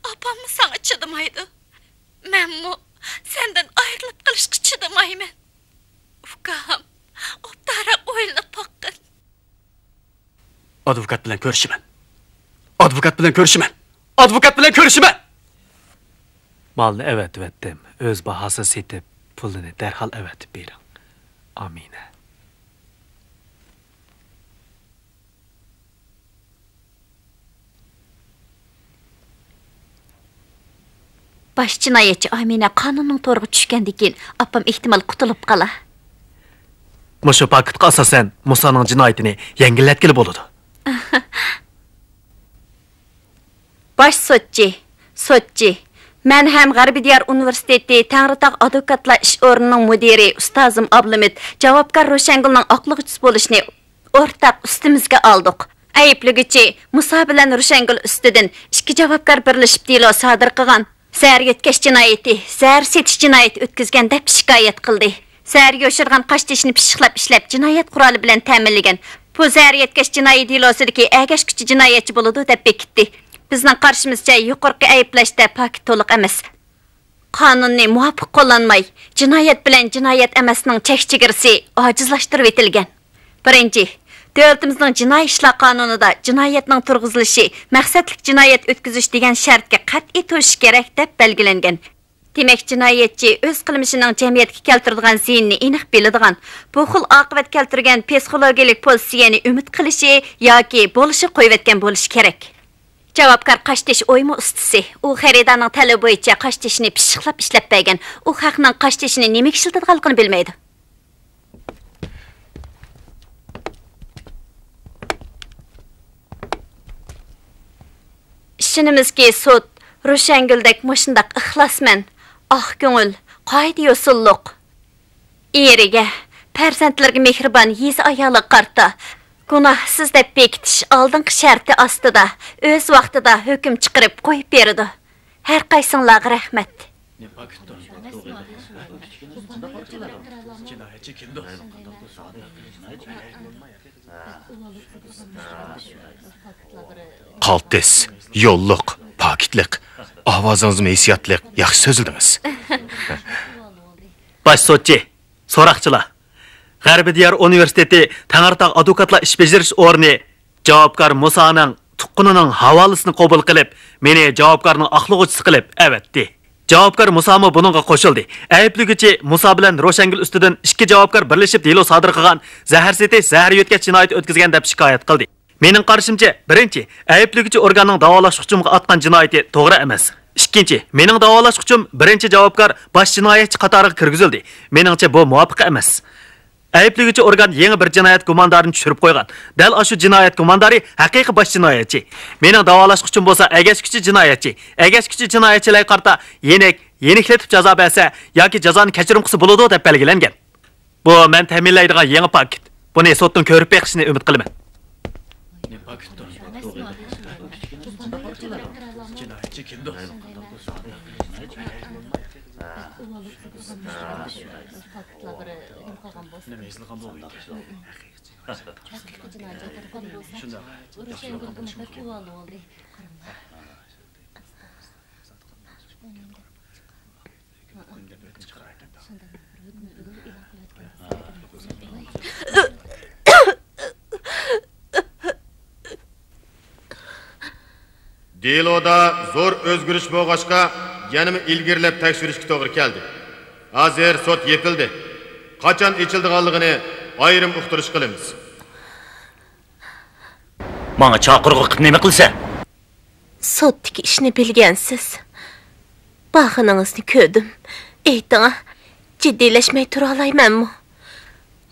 ئاپاممۇ ساڭا چىدىمايدۇ. مەنمۇ سەندىن ئايرىلىپ قېلىشقا چىدىمايمەن. ئۇكام، ئوبدانراق ئويلىنىپ باققىن. ئادۋوكات بىلەن كۆرۈشىمەن. ئادۋوكات بىلەن كۆرۈشىمەن. ئادۋوكات بىلەن كۆرۈشىمەن. مالنى ئەۋەتىۋەتتىم. ئۆز باھاسىدا سېتىپ، پۇلىنى دەرھال ئەۋەتىپ بېرىڭ. ئامىنە. باش جىنايەتچى ئامىنە قانۇننىڭ تورىغا چۈشكەندىن كېيىن، ئاپام ئېھتىمال قۇتۇلۇپ قالا. مۇشۇ پاكىتقا ئاساسەن، مۇسانىڭ جىنايىتىنى يەڭگىللەتكىلى بولىدۇ. باش سوتچى، سوتچى، مەن ھەم غەربىي دىيار ئۇنىۋېرسىتېتى تەڭرىتاغ ئادۋوكاتلار ئىش ئورنىنىڭ مۇدىرى ئۇستازىم ئابلىمىت جاۋابكار روشەنگۈلنىڭ ئاقلىغۇچىسى بولۇشنى ئورتاق ئۈستىمىزگە ئالدۇق. ئەيىبلىگۈچى مۇسا بىلەن روشەنگۈل ئۈستىدىن ئىككى جاۋابكار بىرلىشىپ دېلو سادىر قىلغان. زەھەر يۆتكەش جىنايىتى، زەھەر سېتىش جىنايىتى ئۆتكۈزگەن دەپ شىكايەت قىلدى. زەھەرگە يوشۇرغان قاش تېشىنى پىششىقلاپ ئىشلەپ، جىنايەت قورالى بىلەن تەمىنلىگەن. بۇ زەھەر يۆتكەش جىنايى دېلوسىدىكى ئەگەشكۈچى جىنايەتچى بولىدۇ دەپ بېكىتتى. بىزنىڭ قارىشىمىزچە، يۇقىرىقى ئەيىبلەشتە پاكىت تولۇق ئەمەس. قانۇننى مۇۋاپىق قوللانماي، جىنايەت بىلەن جىنايەت ئەمەسنىڭ چەك چېگرىسى ئاجىزلاشتۇرۇۋېتىلگەن. بىرىنچى، دۆلىتىمىزنىڭ جىنايى ئىشلار قانۇنىدا جىنايەتنىڭ تۇرغۇزۇلۇشى، مەقسەتلىك جىنايەت ئۆتكۈزۈش دېگەن شەرتكە قەتئىي توشۇش كېرەك، دەپ بەلگىلەنگەن. دېمەك، جىنايەتچى ئۆز قىلمىشىنىڭ جەمئىيەتكە كەلتۈرىدىغان زىيىنىنى ئېنىق بىلىدىغان، بۇ خىل ئاقىۋەت كەلتۈرگەن پسىخولوگىيەلىك پوزىتسىيەنى ئۈمىد قىلىشى ياكى بولۇشى قويۇۋەتكەن بولۇشى كېرەك. جاۋابكار قاشتېشى ئويما ئۇستىسى. ئۇ خېرىدارنىڭ تەلىپى بويىچە قاشتېشىنى پىششىقلاپ ئىشلەپ بەرگەن. ئۇ خەقنىڭ قاشتېشىنى نېمىگە ئىشلىتىدىغانلىقىنى بىلمەيدۇ. ئىشىنىمىزكى، سوت روشەنگۈلدەك مۇشۇنداق ئىخلاسمەن، ئاق كۆڭۈل، قائىدە-يوسۇنلۇق. ئېرىگە، پەرزەنتلىرىگە مېھرىبان يېزا ئايالىغا قارىتا، گۇناھسىز دەپ بېكىتىش ئالدىنقى شەرتى ئاستىدا، ئۆز ۋاقتىدا ھۆكۈم چىقىرىپ قويۇپ بېرىدۇ. ھەر قايسىڭلارغا رەھمەت. قالتىس، يوللۇق، پاكىتلىق، ئاۋازىڭىزمۇ ھېسسىياتلىق، ياخشى سۆزلىدىڭىز. باش سوتچى، سوراقچىلار، غەربىي دىيار ئۇنىۋېرسىتېتى تەڭرىتاغ ئادۋوكاتلار ئىش بېجىرىش ئورنى جاۋابكار مۇسانىڭ تۇغقىنىنىڭ ھاۋالىسىنى قوبۇل قىلىپ، مېنى جاۋابكارنىڭ ئاقلىغۇچىسى قىلىپ ئەۋەتتى. جاۋابكار مۇسامۇ بۇنىڭغا قوشۇلدى. ئەيىبلىگۈچى مۇسا بىلەن روشەنگۈل ئۈستىدىن ئىككى جاۋابكار بىرلىشىپ دېلو سادىر قىلغان زەھەر سېتىش، زەھەر يۆتكەش جىنايىتى ئۆتكۈزگەن دەپ شىكايەت قىلدى. مېنىڭ قارىشىمچە، بىرىنچى، ئەيىبلىگۈچى ئورگاننىڭ داۋالاشقۇچۇمغا ئاتقان جىنايىتى توغرا ئەمەس. ئىككىنچى، مېنىڭ داۋالاشقۇچۇم بىرىنچى جاۋابكار باش جىنايەتچى قاتارىغا كىرگۈزۈلدى. مېنىڭچە، بۇ مۇۋاپىق ئەمەس. ئەيىبلىگۈچى ئورگان يېڭى بىر جىنايەت گۇماندارىنى چۈشۈرۈپ قويغان. دەل ئاشۇ جىنايەت گۇماندارى ھەقىقىي باش جىنايەتچى. مېنىڭ داۋالاشقۇچۇم بولسا ئەگەشكۈچى جىنايەتچى. ئەگەشكۈچى جىنايەتچىلەرگە قارىتا يېنىك، يېنىكلىتىپ جازا بەرسە ياكى جازانى كەچۈرۈم قىلسا بولىدۇ دەپ بەلگىلەنگەن. بۇ مەن تەمىنلەيدىغان يېڭى پاكىت. بۇنى سوتنىڭ كۆرۈپ بېقىشىنى ئۈمىد قىلىمەن. دېلودا زور ئۆزگىرىش بولغاچقا، يەنىمۇ ئىلگىرىلەپ تەكشۈرۈشكە توغرا كەلدى. ھازىر سوت يېپىلدى. قاچان ئېچىلىدىغانلىقىنى ئايرىم ئۇقتۇرۇش قىلىمىز. ماڭا چاقىرغۇ قىلىپ نېمە قىلىسەن؟ سوتتىكى ئىشنى بىلگەنسىز. بارغىنىڭىزنى كۆردۈم. ئېيتىڭا، جىددىيلەشمەي تۇرالايمەنمۇ؟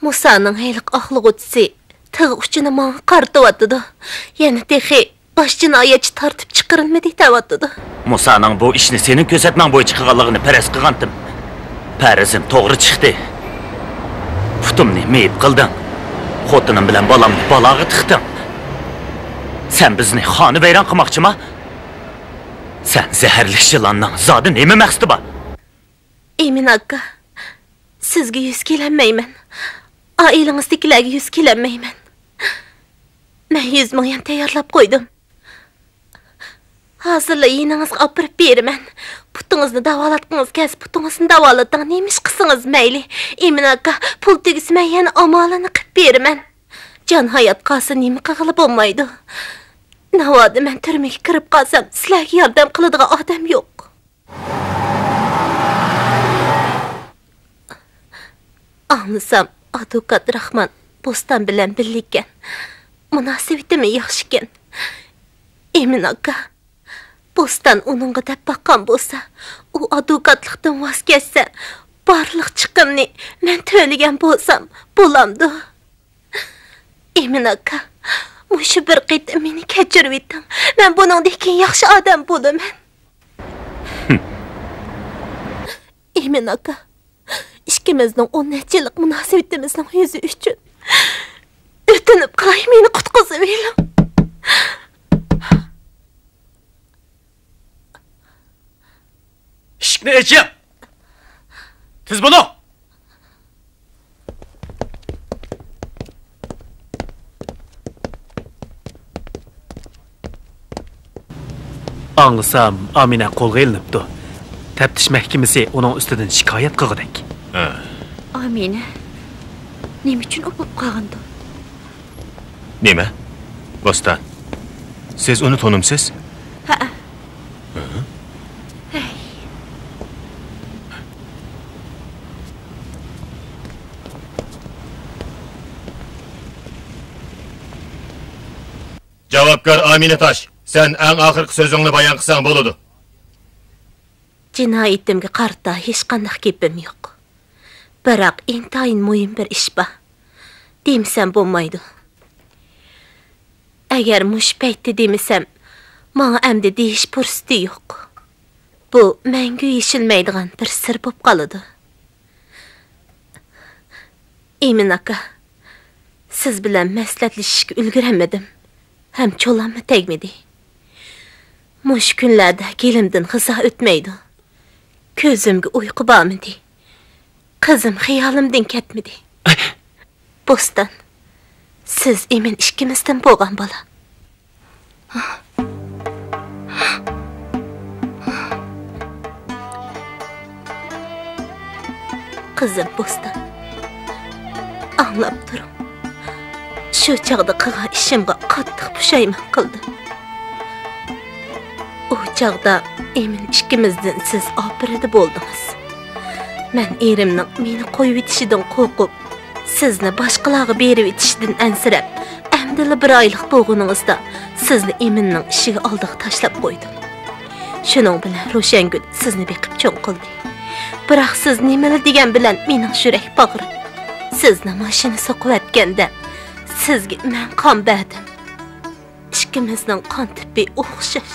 مۇسانىڭ ھېلىقى ئاقلىغۇچىسى تىغ ئۇچىنى ماڭا قارىتىۋاتىدۇ. يەنە تېخى باش جىنايەتچى تارتىپ چىقىرىلمىدى دەۋاتىدۇ. مۇسانىڭ بۇ ئىشنى سېنىڭ كۆرسەتمەڭ بويىچە قىلغانلىقىنى پەرەز قىلغانتىم. پەرىزىم توغرا چىقتى. پۇتۇمنى مېيىپ قىلدىڭ. خوتۇنۇم بىلەن بالامنى بالاغا تىقتىڭ. سەن بىزنى خانىۋەيران قىلماقچىما؟ سەن زەھەرلىك يىلاننىڭ زادى نېمە مەقسىتى بار؟ ئىمىن ئاكا، سىزگە يۈز كېلەلمەيمەن. ئائىلىڭىزدىكىلەرگە يۈز كېلەلمەيمەن. مەن يۈز مىڭ يۈەن تەييارلاپ قويدۇم. ھازىرلا يېنىڭىزغا ئاپىرىپ بېرىمەن. پۇتىڭىزنى داۋالاتقۇڭىز كەلسە، پۇتىڭىزنى داۋالىتىڭ. نېمە ئىش قىلسىڭىز مەيلى. ئىمىن ئاكا، پۇل تۈگىسە مەن يەنە ئامالىنى قىلىپ بېرىمەن. جان ھايات قالسا نېمە قىلغىلى بولمايدۇ. ناۋادا مەن تۈرمىگە كىرىپ قالسام، سىلەرگە ياردەم قىلىدىغان ئادەم يوق. ئاڭلىسام، ئادۋوكات راخمان بوستان بىلەن بىللە ئىكەن. مۇناسىۋىتىمۇ ياخشىكەن. ئىمىن ئاكا، بوستان ئۇنىڭغا دەپ باققان بولسا، ئۇ ئادۋوكاتلىقتىن ۋاز كەچسە، بارلىق چىقىمنى مەن تۆلىگەن بولسام بولامدۇ؟ ئىمىن ئاكا، مۇشۇ بىر قېتىم مېنى كەچۈرۈۋېتىڭ. مەن بۇنىڭدىن كېيىن ياخشى ئادەم بولىمەن. ئىمىن ئاكا، ئىككىمىزنىڭ ئون نەچچە يىللىق مۇناسىۋىتىمىزنىڭ يۈزى ئۈچۈن ئۆتۈنۈپ قىلاي، مېنى قۇتقۇزۇۋېلىڭ. ئىشىكنى ئېچىڭ! تېز بولۇڭ! ئاڭلىسام، ئامىنە قولغا ئېلىنىپتۇ. تەپتىش مەھكىمىسى ئۇنىڭ ئۈستىدىن شىكايەت قىلغۇدەك. ھە. ئامىنە نېمە ئۈچۈن ئۇ بولۇپ قالغاندۇ؟ نېمە؟ بوستان، سىز ئۇنى تونۇمسىز؟ ھەئە. ھەي. جاۋابكار ئامىنە تاش، سەن ئەڭ ئاخىرقى سۆزۈڭنى بايان قىلساڭ بولىدۇ. جىنايىتىمگە قارىتا ھېچقانداق گېپىم يوق. بىراق ئىنتايىن مۇھىم بىر ئىش بار. دېمىسەم بولمايدۇ. ئەگەر مۇشۇ پەيتتە دېمىسەم، ماڭا ئەمدى دېيىش پۇرسىتى يوق. بۇ مەڭگۈ يېشىلمەيدىغان بىر سىر بولۇپ قالىدۇ. ئىمىن ئاكا، سىز بىلەن مەسلىھەتلىشىشكە ئۈلگۈرەلمىدىم ھەم چولاممۇ تەگمىدى. مۇشۇ كۈنلەردە گېلىمدىن غىزا ئۆتمەيدۇ. كۆزۈمگە ئۇيقۇ بارمىدى. قىزىم خىيالىمدىن كەتمىدى. بوستان، سىز ئىمىن ئىككىمىزدىن بولغان بالا. قىزىم بوستان، ئاڭلاپ تۇرۇڭ. شۇ چاغدا قىلغان ئىشىمغا قاتتىق پۇشايمان قىلدىم. ئۇ چاغدا ئىمىن ئىككىمىزدىن سىز ئاپىرىدە بولدىڭىز. مەن ئېرىمنىڭ مېنى قويۇۋېتىشىدىن قورقۇپ، سىزنى باشقىلارغا بېرىۋېتىشىدىن ئەنسىرەپ، ئەمدىلا بىر ئايلىق بولغىنىڭىزدا سىزنى ئىمىننىڭ ئىشىكى ئالدىغا تاشلاپ قويدۇم. شۇنىڭ بىلەن روشەنگۈل سىزنى بېقىپ چوڭ قىلدى. بىراق سىز نېمىلا دېگەن بىلەن مېنىڭ يۈرەك باغرىم. سىزنى ماشىنا سوقۇۋەتكەندە سىزگە مەن قان بەردىم. ئىككىمىزنىڭ قان تىپى ئوخشاش.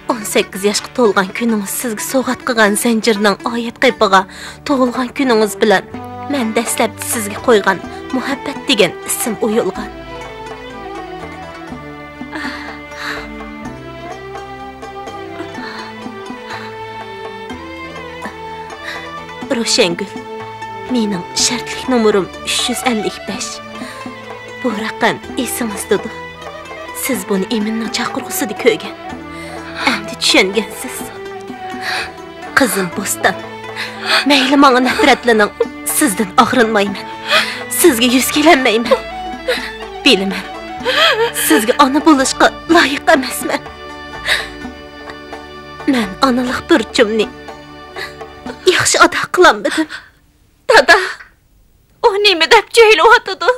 ئون سەككىز ياشقا تولغان كۈنىڭىز سىزگە سوۋغات قىلغان زەنجىرنىڭ ئايەت قېپىغا تۇغۇلغان كۈنىڭىز بىلەن مەن دەسلەپتە سىزگە قويغان مۇھەببەت دېگەن ئىسىم ئويۇلغان. روشەنگۈل، مېنىڭ شەرتلىك نومۇرۇم ئۈچ يۈز ئەللىك بەش. بۇ رەقەم ئېسىڭىزدىدۇ. سىز بۇنى ئىمىننىڭ چاقىرغۇسىدا كۆرگەن. ئەمدى چۈشەنگەنسىز. قىزىم بوستان، مەيلى ماڭا نەپرەتلىنىڭ، سىزدىن ئاغرىنمايمەن. سىزگە يۈز كېلەلمەيمەن. بىلىمەن، سىزگە ئانا بولۇشقا لايىق ئەمەسمەن. مەن ئانىلىق بۇرچۇمنى ياخشى ئادا قىلالمىدىم. دادا، ئۇ نېمە دەپ جۆيلۈۋاتىدۇ؟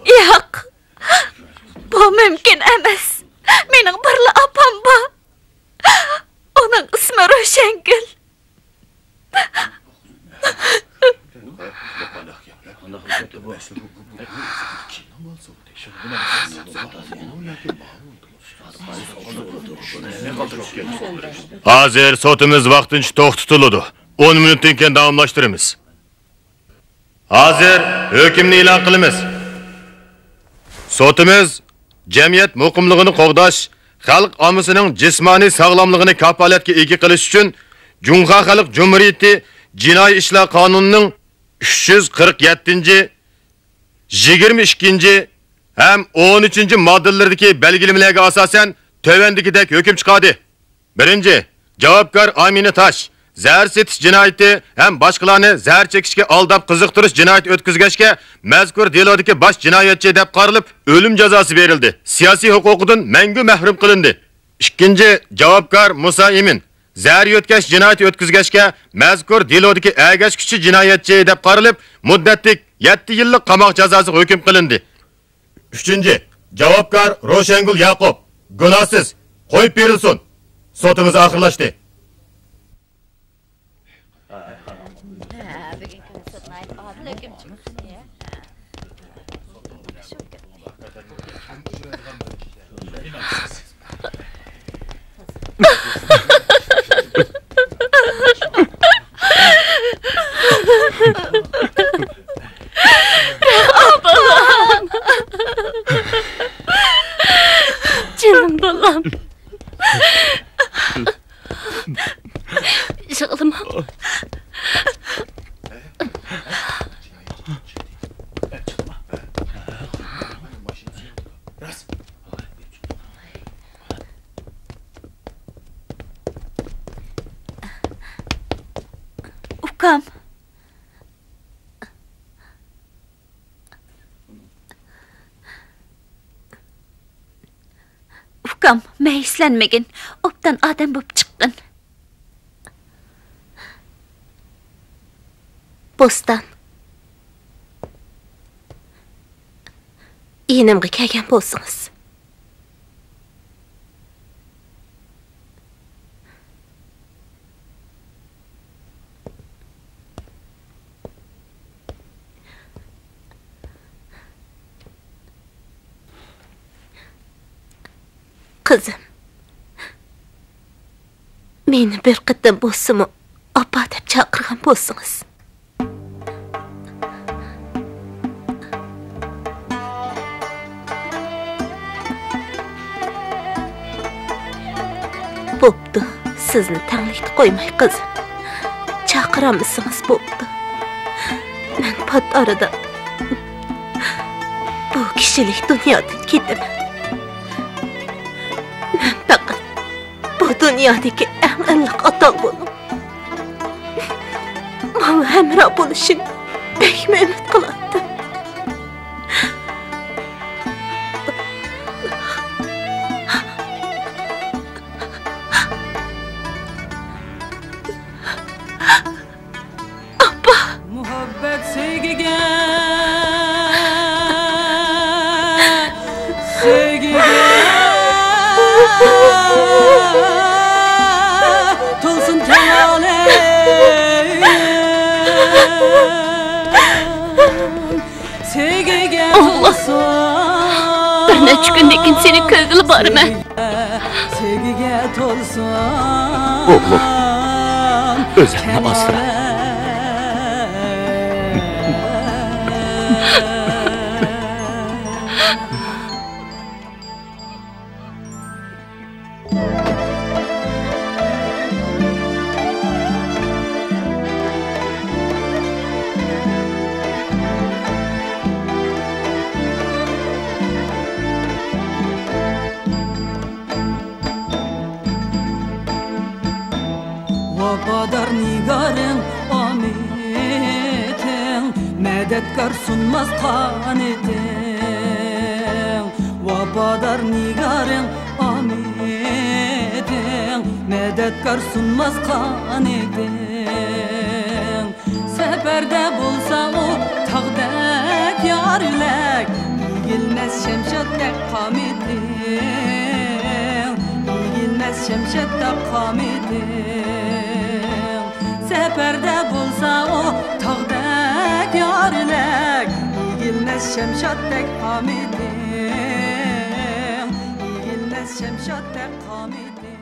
ياق، بۇ مۇمكىن ئەمەس. مېنىڭ بىرلا ئاپام بار. ئۇنىڭ ئىسمى روشەنگۈل. ھازىر سوتىمىز ۋاقتىنچە توختىتىلىدۇ. ئون مىنۇتتىن كېيىن داۋاملاشتۇرىمىز. ھازىر ھۆكۈمنى ئېلان قىلىمىز. سوتىمىز جەمئىيەت مۇقىملىقىنى قوغداش، خەلق ئاممىسىنىڭ جىسمانىي ساغلاملىقىنى كاپالەتكە ئىگە قىلىش ئۈچۈن جۇڭخۇا خەلق جۇمھۇرىيىتى جىنايى ئىشلار قانۇنىنىڭ ئۈچ يۈز قىرىق يەتتىنچى، يىگىرمە ئىككىنچى ھەم ئون ئۈچىنچى ماددىلىرىدىكى بەلگىلىمىلەرگە ئاساسەن تۆۋەندىكىدەك ھۆكۈم چىقاردى. بىرىنچى، جاۋابكار ئامىنە تاش زەھەر سېتىش جىنايىتى ھەم باشقىلارنى زەھەر چېكىشكە ئالداپ قىزىقتۇرۇش جىنايىتى ئۆتكۈزگەچكە، مەزكۇر دېلودىكى باش جىنايەتچى دەپ قارىلىپ، ئۆلۈم جازاسى بېرىلدى، سىياسىي ھوقۇقىدىن مەڭگۈ مەھرۇم قىلىندى. ئىككىنچى، جاۋابكار مۇسا ئىمىن زەھەر يۆتكەش جىنايىتى ئۆتكۈزگەچكە، مەزكۇر دېلودىكى ئەگەشكۈچى جىنايەتچى دەپ قارىلىپ، مۇددەتلىك يەتتە يىللىق قاماق جازاسىغا ھۆكۈم قىلىندى. ئۈچىنچى، جاۋابكار روشەنگۈل ياقۇپ گۇناھسىز قويۇپ بېرىلسۇن. سوتىمىز ئاخىرلاشتى. جېنىم بالام. يىغلىما. راست. ئاتام، مەيۈسلەنمىگىن، ئوبدان ئادەم بولۇپ چىققىن. بوستان. يېنىمغا كەلگەن بولسىڭىز. قىزىم، مېنى بىر قېتىم بولسىمۇ ئاپا دەپ چاقىرغان بولسىڭىز. بوپتۇ، سىزنى تەڭلىكتە قويماي، قىزىم. چاقىرالمىسىڭىز بوپتۇ. مەن پات ئارىدا بۇ كىشىلىك دۇنيادىن كېتىمەن. مەن پەقەت بۇ دۇنيادىكى ئەڭ ئىللىق ئاتا-ئانامنىڭ ماڭا ھەمراھ بولۇشىنى بەكمۇ ئۈمىد قىلاتتىم. ئاپا! مۇھەببەت سۆيگۈگە، سۆيگۈگە تولسۇن كەڭ ئالەم. سۆيگۈگە ئوغلۇم، تولسۇن. بىر نەچچە كۈندىن كېيىن سېنى كۆرگىلى بارىمەن. سۆيگۈگە تولسۇن. ئوغلۇم، ئۆزۈڭنى ئاسرا. ۋاپادار نىگارىڭ ئامىتىڭ، مەدەتكار سۇنماس قانىتىڭ. ۋاپادار نىگارىڭ ئامىتىڭ، مەدەتكار سۇنماس قانىتىڭ. سەپەردە بولسا ئۇ تاغدەك يارلىق، ئېگىلمەس شەمشادتەك قامىتىڭ، ئېگىلمەس شەمشادتەك قامىتىڭ. سەپەردە بولسا ئۇ تاغدەك يارلىق، ئېگىلمەس شەمشادتەك قامىتىڭ، ئېگىلمەس شەمشادتەك قامىتىڭ.